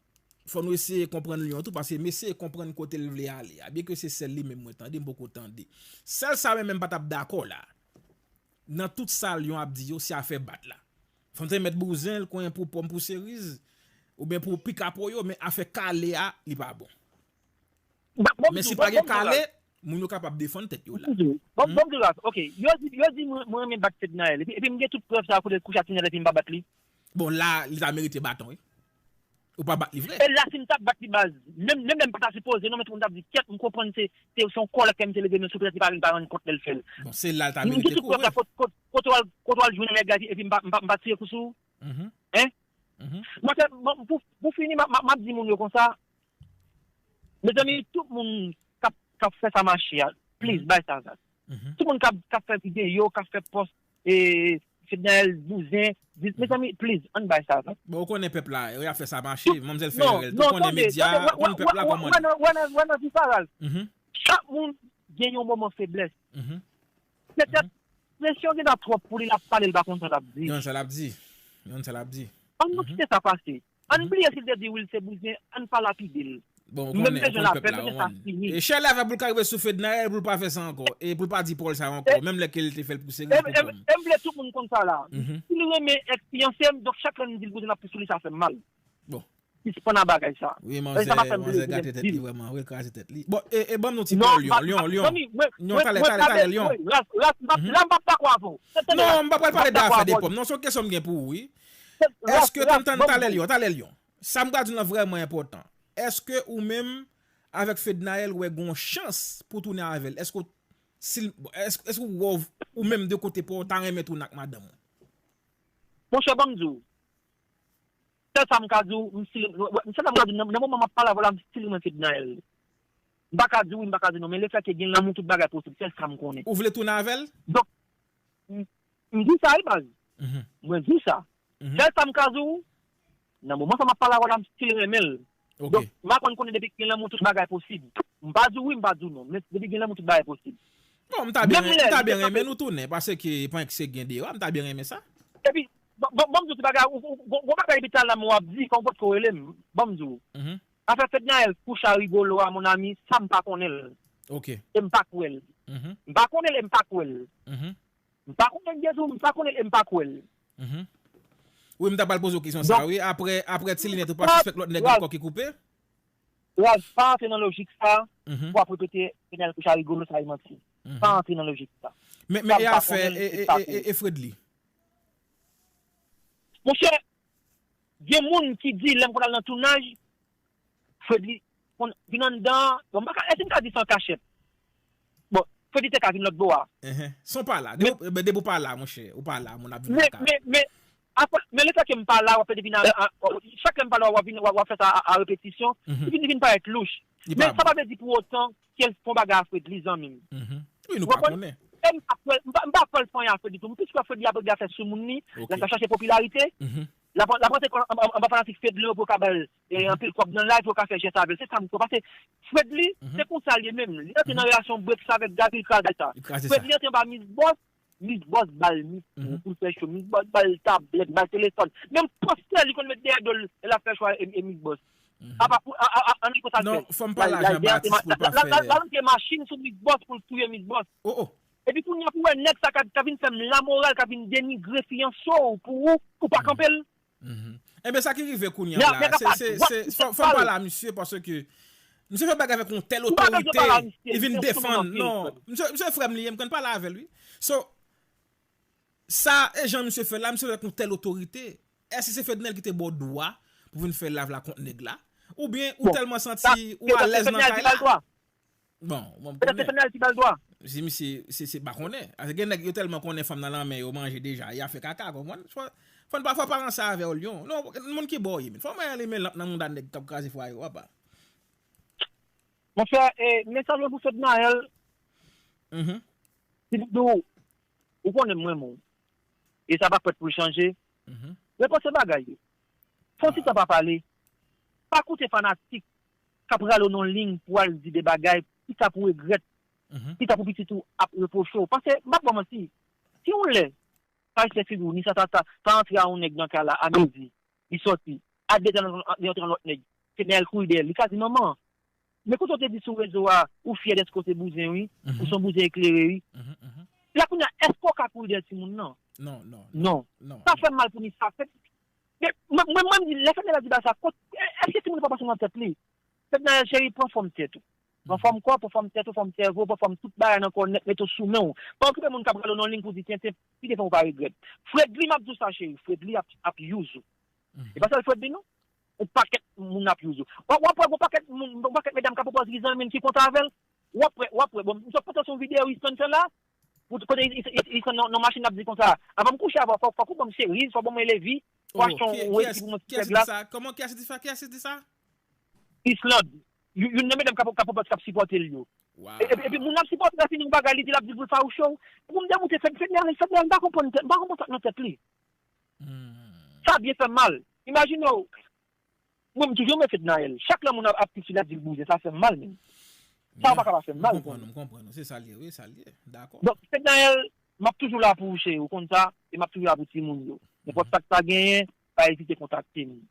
fò nou eseye konprann Lion tou, paske m eseye konprann kote l vle ale a. Byenke se sèl li menm mwen tande, m poko tande. Sèl sa mwen menm m pa t ap dakò la. Nan tout sa Lion ap di yo, se afè bat la. Fò n te mèt bouzen l, konyen pou pòm, pou seriz, oubyen pou pikapo yo, men afè kale a, li pa bon. Men si pa gen kale, moun yo kapab defann tèt yo la. Bon, bon, bon, ok. Yo di, yo di mwen, mwen renmen bat Fednaelle. Epi, epi m gen tout prèv sa a kote l kouche ak Fednaelle epi m pa bat li. Bon, la, li ta merite baton, wi. Ou pa bat li vre. E la, si m t ap bat li, baz, menm, menm lè m pa ta sipoze, non, men tout moun t ap di, kyèt, m konprann se, se, se yon kòlè ke m te leve men sou petèt li pa, li pa rann kont lè l fè l. Bon, se la l ta merite kou vre. Kote w al, kote w al jwenn nèg la, epi m pa, m pa, m pa tire kou sou ou. Hein? Mwen, se, bon, pou, pou fini, m ap, m ap, m ap di moun yo konsa, mezanmi, tout moun k ap, k ap fè sa mache a, please, bay sa zak. Tout moun k ap, k ap fè videyo, k ap fè pòs, e, Fednaelle, bouzen, di, mezanmi, please, ann bay sa zak. Bon, ou konnen pèp la, yo ap fè sa mache, manmzèl fè erè l tou, konnen medya, ou konnen pèp la kòman l ye. Wè nan, wè nan, wè nan vi sa, Ralph. Chak moun gen yon moman feblès. Petèt, presyon gentan twòp pou li, l ap pale, l pa konn sa l ap di. Li konn sa l ap di. Li konn sa l ap di. Ann nou kite sa pase. Ann bliye si l te di wi l se bouzen, ann pa lapide l. Bon, ou konnen, ou konnen pèp la, ou konnen. E chè l avè pou l ka rive sou Fednaelle, pou l pa fè sa ankò, e pou l pa di pawòl sa yo ankò, menm lè ke l te fè l pou seri pou kò m. E m vle tout moun konn sa la. Si l renmen èks fiyanse m, donk chak lè m di l bouzen l ap sou li, sa fè m mal. Bon. sispann a bagay sa. Wi, manzè, manzè gate tèt li vrèman, wi, l kraze tèt li. Bon, e, e ban m yon ti pè Lyon, Lyon, Lyon. Lyon, talè, talè, talè, Lyon. Ras, ras, la m p ap dakò avè w. Non, m p ap pral pale de afè de pòm. Non, se yon kesyon m gen pou ou, wi. Èske, tann, tann, talè, Lyon, talè, Lyon. Sa m pral di w lan vrèman enpòtan. Èske ou menm, avèk Fednaelle, ou wè gen yon chans pou w tounen avè l? Èske w, si l, èske, èske ou wè w, ou menm de kote pa w, ou ta renmen tounen ak madanm ou? Monchè, ban m di w. Sèl sa m ka di w, m still, m, sèl sa m ka di w, nan, nan moman m ap pale avè w la, m still renmen Fednaelle. M pa ka di wi, m pa ka di non, men lefètke gen lanmou, tout bagay posib, sèl sa m konnen. Ou vle tounen avè l? Donk, m, m di sa wi, baz. Mwen di sa. Sèl sa m ka di w, nan moman sa m ap pale avè w la, m still renmen l. Donk, m pa konn konnen depi gen lanmou, tout bagay posib. M pa di w wi, m pa di w non, men depi gen lanmou, tout bagay posib. Bon, m ta byen, m ta byen renmen nou tounen, paske pa anyen ki se gen deyò a, m ta byen renmen sa. Epi, bon, bon, bon, m di w ti bagay, ou, ou, gon, gon bagay epi talè m w ap di, fò w potko rele m, ban m di w. Afè Fednaelle, kouch a rigolo a, mon ami, sa m pa konnen l. E m pa kwè l. M pa konnen l e m pa kwè l. M pa konnen l, Djezou, m pa konnen l e m pa kwè l. Wi, m ta pral poze w kesyon sa, wi. Apre, apre ti linèt ou pa sispèk lòt nèg ankò ki koupe? Raz, pa antre nan lojik sa, pou w ap repete Fednaelle kouch a rigolo, sa e manti. Pa antre nan lojik sa. Men, men e afè, e, e, e, e Fredly? Monchè, gen moun ki di lè m konn al nan tounaj, Fredly konn vin anndan, bon, m pa ka, èske m ka di sa an kachèt? Bon, Fredly te ka vin lòt bò a. Enhen. San w pa la. Depi, depi w pa la, monchè, ou pa la, moun ap vin lakay. Men, men, men, men lefètke m pa la, w ap vin a, a, chak lè m pa la, w ap vin, w ap, w ap fè sa a, a repetisyon, li vin, li vin parèt louch. Men sa pa vle di pou otan ke l fè yon bagay a Fredly, zanmi m. Wi, nou pa konnen. E m pa kwè, m pa, m pa kwè l fè anyen a Fredly tou. M plis kwè Fredly ap regle afè sou moun li, l ap chache popilarite. L ap, l ap rantre anba, anba, anba fanatik Fedly yo pou yo ka ba l, e, anpil kòb nan live, pou yo ka fè jès avè l. Se sa m kwè. Paske Fredly, se konsa l ye menm. Li antre nan relasyon brek sa avèk Gaby, li kraze sa. Fredly antre anba Miss Boss, Miss Boss ba l mikwo pou l fè show. Miss Boss ba l tablèt, ba l telefòn. Menm postè li konn met dèyè do l lè l ap fè show a, e, e Miss Boss. Apa pou, a, a, a, ann konsa l fè. Non, fò m pale a Jean Baptiste pou l pa fè. L al rantre machin sou Miss Boss pou l touye Miss Boss. Oh, oh. Epi kounye a pou wè nèg sa k ap, k ap vin fè m lamoral, k ap vin denigre fiyanse w pou ou, ou pa kanpe l. Enben, sa ki rive kounye a la, se, se, se, fò, fò m pale a misye, paske misye fè bagay avèk yon tèl otorite, li vin defann, non, misye, misye frè m li ye, m konn pale avè l, wi. So, sa, e jan misye fè la, misye fè avèk yon tèl otorite. Èske se Fednaelle ki te ba w dwa pou vin fè live la kont nèg la? Oubyen ou tèlman santi ou alèz nan kay la? Bon, bon, m konnen. Petèt se Fednaelle ki ba l dwa. Si misye, se, se pa konnen. Paske gen nèg yo tèlman konnen fanm nan lanmen yo manje deja, y a fè kaka, konprann? Fò, fò n pa, fò pa ranse avè w, Lyon. Non, moun ki bò w ye, men. Fò mwen ale men lanp nan mouda nèg k ap kraze fwaye w, apa. Monchè, e, mesaj mwen pou Fednaelle. Ti doudou, ou konnen mwen, mwen. E sa pa prèt pou l chanje. Repanse bagay yo. Fè yon ti tan pa pale. Pa koute fanatik k ap rale w nan yon liy pou al di de bagay, pita pou regrèt, pita pou pitit ou ap repwoche w. Paske, m p ap ba w manti, si yon lè, pa respè figi w, ni sa, sa, sa, sa antre a yon nèg nan kay la, a midi, li sòti, a de zè nan, li antre yon lòt nèg, Fednaelle kouri dèyè l, li ka di, manman, men kote w te di sou rezo a, ou fyè dèske w se bouzen, wi, ou se yon bouzen eklere, wi. La kounye a, èske w ka kouri dèyè timoun nan? Non, non, non. Sa fè m mal pou ni sa. Men, mwen, mwen, mwen, m di, lè Fednaelle di bagay sa, kot, èske timoun nan pa pase nan tèt li? Fednaelle, cheri, pran fòm tèt ou. Pran fòm kò, pran fòm tèt ou, fòm sèvo, pran fòm tout bagay nan kò w nèt, mete w sou men w. Pa okipe moun k ap rale w nan liy pou di tenten, ki te fè w pa regrèt. Fredly, m ap di w sa, cheri, Fredly ap, ap use ou. E pa sèl Fredly, non. Yon pakèt moun ap use ou. W ap, w ap wè, gon pakèt moun, gon pakèt medam k ap pran pòz li zanmi l ki kontan avè l. W ap wè, w ap wè. Bon, m sot pote sou videyo Easton fè la, pou kote Easton nan, nan machin ap di konsa, avan m kouche avè w, fòk, fòk ou ban m cheriz, fòk ban mwen levi, pou achte yon weti pou mwen sou tèt la. Kiyès ki di sa? Kòman, kiyès ki di sa? Kiyès ki di sa? Island. Youn, youn nan medam k ap, k ap, k ap sipòte l yo. Epi, epi moun ap sipòte l, fini yon bagay, li di l ap di pou l fawouche w. Pou m demoute, Fed, Fednaelle, Fednaelle, m pa konprann tèt, m pa konprann sa k nan tèt li. Sa byen fè m mal. Imajine w, mwen, m toujou renmen Fednaelle. Chak lè moun ap, ap kritike l, ap di l bouzen, sa fè m mal, menm. Sa pa ka pa fè m mal. M konprann ou, m konprann ou. Se sa l ye, wi, sa l ye. Dakò. Donk, Fednaelle, m ap toujou la pou ou, cheri, ou konn sa, e m ap toujou la pou timoun yo. Nenpòt sa k ta genyen, pa ezite kontakte m.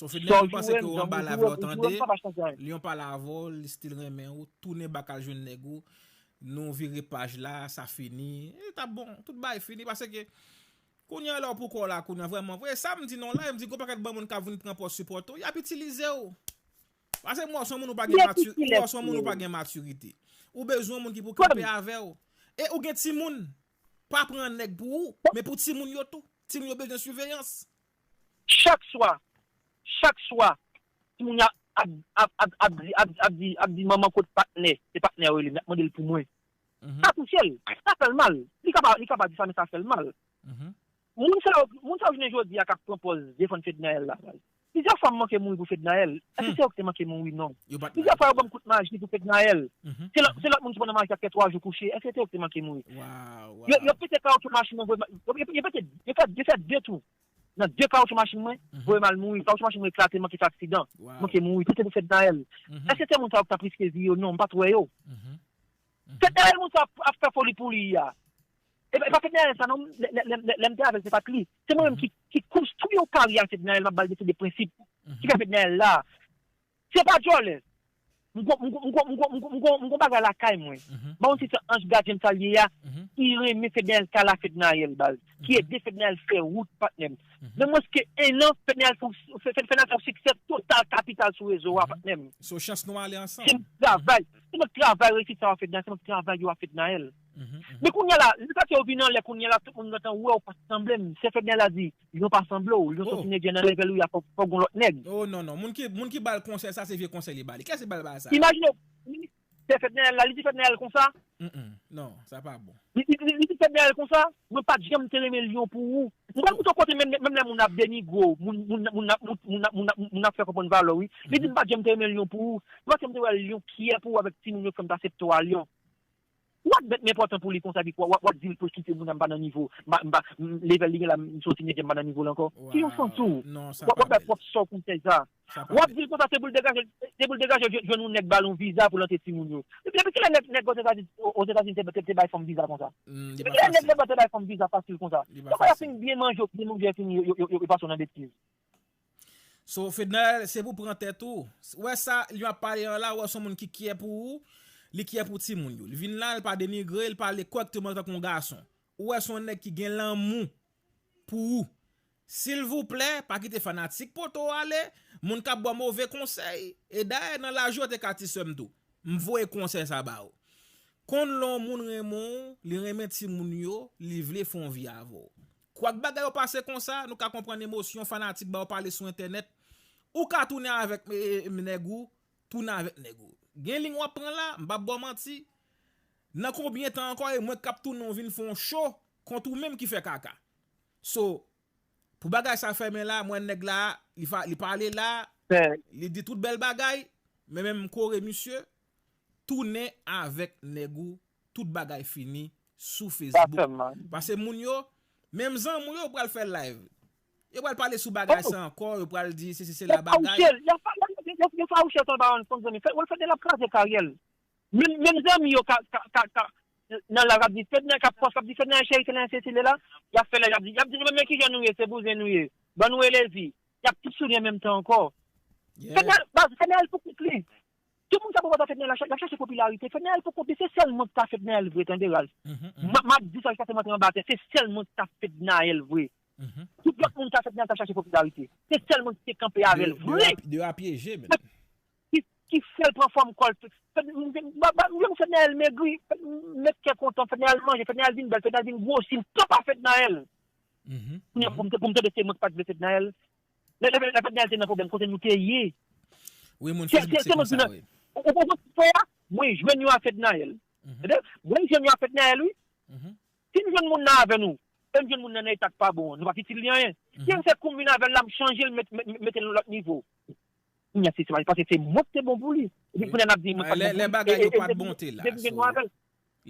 So Fednaelle, ou panse ke w anba live la, w tande, Lyon pale avè w, li still renmen ou, tounen bak al jwenn nèg ou, nou vire paj la, sa fini. E t ap bon, tout bagay fini, paske Kounye a lè w pou kò w la, kounye a vrèman vre, sa m di nan live, m di gon pakèt bon moun k ap vin pran pòz sipòte w, y ap itilize w. Paske m wè w se yon moun ou pa gen mati, m wè w se yon moun ou pa gen matirite. Ou bezwen yon moun ki pou kanpe avè w. E ou gen timoun, pa pran nèg pou ou, men pou timoun yo tou. Timoun yo bezwen siveyans. Chak swa, chak swa, timoun yo ap, ap, ap, ap, ap, ap, ap di, ap di manman kot patnè, se patnè yo rele m, y ap mande l pou mwen. Sa touche l, sa fè l mal. Li ka pa, li ka pa di sa, men sa fè l mal. Moun sa yo, moun sa yo jounen jodi a k ap pran pòz defann Fednaelle la, baz. Plizyè fwa m manke mouri pou Fednaelle. Èske se yo ki te manke mouri? Non. Plizyè fwa yo ban m kout maji pou Fednaelle. Se lòt, se lòt moun ki pandan maji a fè twa jou kouche. Èske se yo ki te manke mouri? Yo, yo pete kawotchou machin mwen, yo, yo, yo pete, yo fè, yo fè de tou. Nan de kawotchou machin mwen, voye m al mouri. Kawotchou machin mwen eklate, m manke fè aksidan. M manke mouri. Tout se pou Fednaelle. Èske se moun sa yo ki t ap riske vi yo? Non, m pa t wè yo. Fednaelle moun sa ap, ap fè foli pou li a. E pa, e pa Fednaelle sa non, lè, lè, lè, lè m te avè l, se pa t li. Se mwen menm ki, ki konstwi yon karyè a Fednaelle, m ap ba l de, de prensip ki fè Fednaelle la. Se pa djòlè. M gon, m gon, m gon, m gon, m gon, m gon, m gon bagay lakay mwen. Ba yon ti sè anj gadyen m sa l ye a, ki renmen Fednaelle kale a Fednaelle, baz. Ki ede Fednaelle fè wout, patnè m. Nan mwens ke en an, Fednaelle fè, fè, Fednaelle fè yon siksè total kapital sou rezo a, patnè m. Se yon chans nou ale ansanm. Se mwen k travay. Se mwen k travay reyisi sa yo a Fednaelle, se mwen k travay yo a Fednaelle. Men kounye a la, lè sa yo vin anlè kounye a la, tout moun gentan wè w pa t sanble m. Se Fednaelle la di, Lion pa sanble w, Lion se yon tinedjè nan level ou ye a, fò, fò gon lòt nèg. Oh non, non, moun ki, moun ki ba l konsèy sa, se vye konsèy li ba li. Kiyès ki ba l bagay sa? Imajine w, se Fednaelle la, li di Fednaelle konsa. Mm, mm. Non, sa pa bon. Li, li, li, li di Fednaelle konsa, mwen pa t janm te renmen Lion pou ou. Mwen pral koute w kote menm, menm lè moun ap denigre w, moun, moun, moun, moun, moun, moun, moun ap fè konprann valè w, wi. Li di m pa t janm te renmen Lion pou ou. Mwen pa t janm te wè Lion kyè pou ou avèk timoun yo k fè m t aksepte w a Lion. W ap mèt m enpòtan pou li konsa, epi w ap, w ap di l pou l kite moun nan, m pa nan nivo, m pa, m pa, m, level li gen la, m se yon tinedjè, m pa nan nivo l ankò. Ki yon sans ou? W ap, w ap bay pwòp sè w konsèy sa. W ap di l konsa, se pou l degaje, se pou l degaje jwenn yon nèg ba l yon viza pou l antre timoun yo. Depi, depi kilè nèg, nèg Ozetazini, Ozetazini te, te, te bay fanm viza konsa? Depi kilè nèg, nèg te bay fanm viza fasil konsa? Yo pa fin byen manje, byen manje, fini, yo, yo, yo, yo pase w nan betiz. So, Fednaelle, se pou pran tèt ou. Ou wè sa, li ap pale an la, ou wè se yon moun ki kyè pou ou, li kyè pou timoun yo. Li vin la, li pa denigre, li pale kòrèkteman tankou yon gason. Ou wè se yon nèg ki gen lanmou pou ou. Silvouplè, pa kite fanatik pote w ale, moun k ap ba w move konsèy, e dayè nan laj ou te ka ti sè m tou. M voye konsèy sa ba ou. Konn lè yon moun renmen w, li renmen timoun yo, li vle fè yon vi avè w. Kwak bagay yo pase konsa, nou ka konprann emosyon fanatik ba yo pale sou entènèt. Ou ka tounen avèk e, e, nèg ou, tounen avèk nèg ou. Gen liy w ap pran la, m p ap ba w manti. Nan konbyen tan ankò e mwen k ap tounen w vin fè yon cho kont ou menm ki fè kaka. So, pou bagay sa fèmen la, mwen nèg la, li, fa, li pale la, li di tout bèl bagay, men menm m kore misye, tounen avèk nèg ou, tout bagay fini sou Facebook. Paske moun yo, menm zanmi w yo pral fè live. Yo pral pale sou bagay sa ankò, yo pral di sesi sela bagay. Yo fawouche ansanm pa konn zanmi. Fè, w fè de l ap kraze karyè l. Menm, menm zanmi yo ka, ka, ka, ka, nan live ap di Fednaelle, k ap pòs, k ap di Fednaelle cheri, Fednaelle sesi lela, y ap fè live, y ap di, y ap di nou menm men kijan nou ye, se bouzen nou ye. Ban nou rele vi. Y ap tout souri an menm tan ankò. Fednaelle, baz, Fednaelle pou kont li. Tout moun k ap repoze Fednaelle, y ap chache popilarite. Fednaelle pou kont li, se sèl mwen ki ta Fednaelle vre, tande Ralph. M ap di sa jiskaske m antre anba tè, se sèl mwen ki ta Fednaelle vre. Tout lòt moun ta Fednaelle ta chache popilarite. Se sèl mwen ki te kanpe avè l vre. Deyo a pyeje, men. Ki, ki fè l pran fòm kò l. Fednaelle megri, met kè kontan, Fednaelle manje, Fednaelle vin bèl, Fednaelle vin gwosi, m kanpe a Fednaelle. Kounye a pou m te, pou m tande se mwen ki pa t vle Fednaelle. Lè, lè, lè Fednaelle te nan pwoblèm, kote nou te ye? Wi, moun Facebook se konsa, wi. Ou konprann sa m fè a? Mwen jwenn yo a Fednaelle. Tande? Mwen jwenn yo a Fednaelle, wi. Si m jwenn moun nan avè nou, e m jwenn moun nan nan eta k pa bon an, nou p ap itil li anyen. Si m fè kou m vin avè l la, m chanje l, met, met, mete l nan lòt nivo. Kounye a se, se pa, paske se mwen ki te bon pou li. Epi kounye a n ap di mwen pa t bon pou li. Lè, lè bagay yo pa t bon, te la. Depi m vin nou avè l.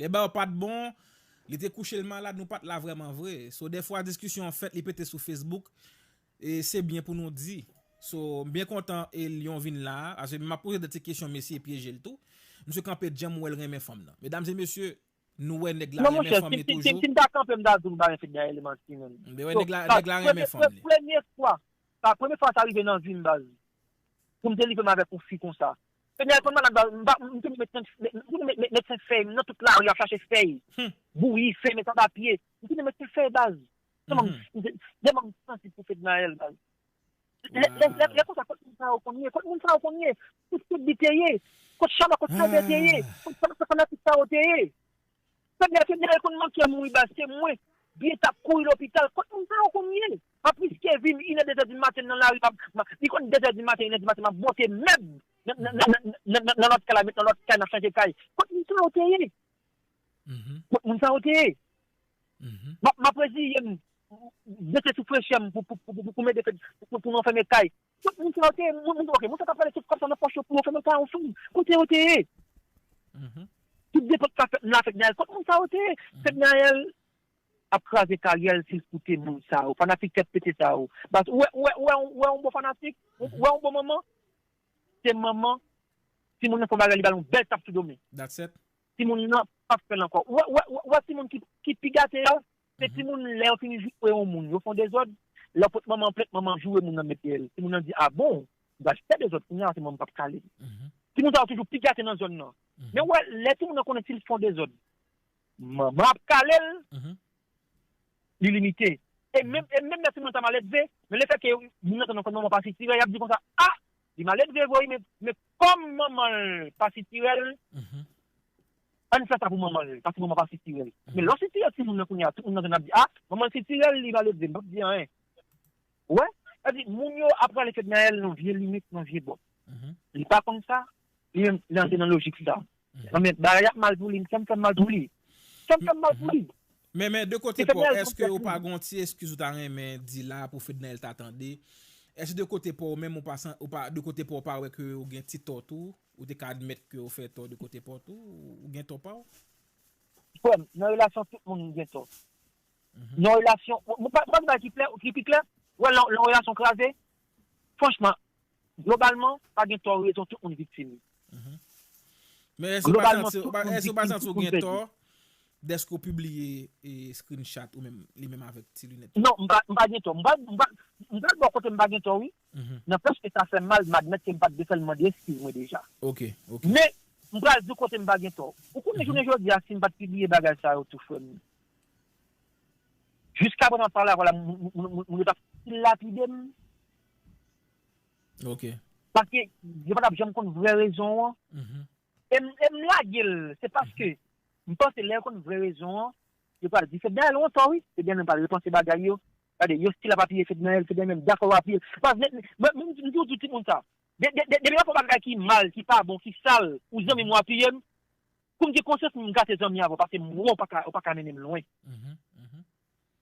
Lè bagay yo pa t bon, li te kouche l malad, nou pa t la vrèman vre. So, dèfwa, diskisyon an fèt, li pete sou Facebook. E se byen pou nou di. So, m byen kontan e Lion vin la a. Paske m ap poze de ti kesyon, mesye pyeje l tou. Misye kanpe djanm, ou wè l renmen fanm nan. Medam e mesye, nou wè nèg la renmen fanm li toujou. Si m ta kanpe, m ta di w m pa renmen Fednaelle manti menm. M wè nèg la, nèg la renmen fanm li. Premye fwa, sa premye fwa sa rive nan vi m, baz. Pou m delivre m avèk yon fi konsa. Fednaelle konn malad, baz, m pa, m te met, met, met, met, met senk fèy nan tout lari, ap chache fèy. Bouyi, fèy, met anba pye. M te met senk fèy, baz. Tèlman m, tèlman m sansib pou Fednaelle, baz. Lè, lè, lè, lè konsa, kot moun sa yo konn ye? Kot moun sa yo konn ye? Kot Fedby te ye? Kot Shabba, kot Fedby te ye? Kot fanatik sa yo te ye? Fednaelle, Fednaelle konn manke mouri, baz, se mwen. Byen t ap kouri lopital. Kot moun sa yo konn ye? M ap riske vi m, inè, de zè di maten nan lari, m ap, m ap, li konn de zè di maten, inè di maten, m ap monte mèb nan, nan, nan, nan, nan, nan lòt kay la, met nan lòt kay, n ap chanje kay. Kot moun sa yo te ye? Kot moun sa yo te ye? M ap, m ap reziye m, jete sou frechè m pou, pou, pou, pou, pou m ede fè, pou, pou nou fèmen kay. Tout moun sa yo te ye, moun, moun, ok, moun sa t ap pale tout kòb sa nan pòch yo pou yo fèmen kay ansanm. Kote yo te ye? Tout depans sa fèt nan afè Fednaelle. Kot moun sa yo te ye? Fednaelle ap kraze karyè l si l koute moun sa yo. Fanatik tèt pete sa yo. Baz, ou wè, ou wè, ou wè, ou wè yon bon fanatik? Ou wè yon bon manman? Se manman, timoun nan fè yon bagay, li ba l yon bèl tap sou do men. That's it. Timoun nan p ap fè l ankò. Ou wè, ou wè, ou wè, ou wè timoun ki, ki pi gate yo, se timoun lè yo fin joure yon moun, yo fè yon dezòd, lè yo pot manman an plent, manman an joure moun nan met dèyè l. Timoun nan di, a bon, m pral fè dezòd, kounye a se manman m p ap kale m. Timoun sa yo toujou pi gate nan zòn nan. Men ou wè, lè timoun nan konnen si l fè yon dezòd, manman ap kale l, li limite. E menm, e menm lè timoun sa maledve, men lefètke moun nan tande kòm manman pa sitirè, y ap di konsa, a, li maledve vre wi, men, men kòm manman l pa sitirè l, ann fè sa pou manman l, paske manman pa sitirè l. Men lè w sitirè timoun nan kounye a, tout moun nan zòn ap di, a, manman l sitirè l, li maledve, m p ap di anyen. Ou wè? Sa di, moun yo ap rale Fednaelle nan vye limit, nan vye bòt. Li pa konn sa, li menm, li antre nan lojik sa. Nan men, bagay ap mal pou li, m fè m fè m mal pou li. Fè m fè m mal pou li. Men, men, de kote pa w, èske ou pa gen yon ti eskiz ou ta renmen di la pou Fednaelle ta tande? Èske de kote pa w menm, ou pa, san- ou pa, de kote pa w, ou pa wè ke ou gen ti tò tou? Ou te ka admèt ke ou fè tò de kote pa w tou? Ou gen tò pa w? Frè m, nan relasyon, tout moun gen tò. Nan relasyon, mwen pa, pa gen bagay ki klè, ki pi klè. Wè, nan, nan relasyon kraze, franchman, globalman, pa gen tò rezon, tout moun viktim. Men èske ou pa santi, ou pa, èske ou pa santi ou gen tò dèske ou pibliye e screenshot ou menm, li menm avèk ti linèt? Non, m pa, m pa gen tò. M pa, m pa, m pa bò kote m pa gen tò, wi. Nanpèch ke sa fè m mal, m admèt ke m pa t dwe fè l, mande eskiz mwen deja. Ok, ok. Men, m pral di w kote m pa gen tò. Ou konnen jounen jodi a, si m pa t pibliye bagay sa yo tou, frè m, jiska prezan m ap pale avè w la, moun, moun, moun, moun yo t ap lapide m. Ok. Paske yo pa t ap janm konn vrè rezon an. E m, e m lage l, se paske m panse lè yo konn vrè rezon an, yo pral di, Fednaelle, ou antò wi. Fednaelle menm pral repanse bagay yo. Gade, yo still ap apiye Fednaelle, Fednaelle menm dakò apiye l. Paske, mwen, mwen, m toujou di timoun sa. De, de, de, depi w ap fè bagay ki mal, ki pa bon, ki sal, ou zanmi m, ou apiye m, pou m gen konsyans m gate zanmi avè w, paske m wè w pa ka, w pa ka mennen m lwen.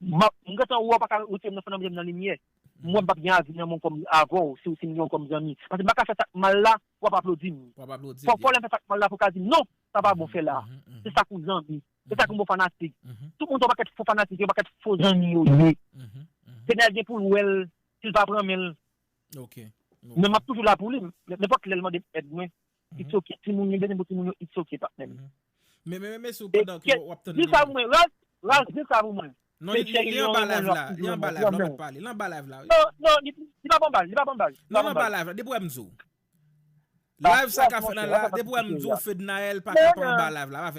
M ap, m gentan wè w pa ka retire m nan fè nan, nan limyè. M wè m p ap gen avi nan men w kòm avè w, si w fin gen w kòm zanmi. Paske m pa ka fè sa k mal la, w ap aplodi m. W ap aplodi l, fò, fò lè m fè sa k mal la pou w ka di m, non, sa pa bon fè la. Se sa k yon zanmi. Se sa k yon bon fanatik. Tout moun se yon pakèt fo fanatik, yon pakèt fo zanmi yo ye. Fednaelle gen pou l wè l, si l pa pran men l. Ok. Men m ap toujou la pou li. Nenpòt lè l mande m èd mwen, it's ok. Timoun yo, bezwen pou timoun yo, it's ok, patnè m. Men, men, men, men, sou pandan ke w ap tann li. Di sa pou mwen, Raz, Raz, di sa pou mwen. Non, li, li, li anba live la, li anba live la, w ap pale. Li anba live la, wi. Non, non, li, li pa anba, li pa anba. Non, li anba live la, depi w wè m di w. Live sa k ap fèt la, depi w wè m di w Fednaelle pa ka pa anba live la, pa fè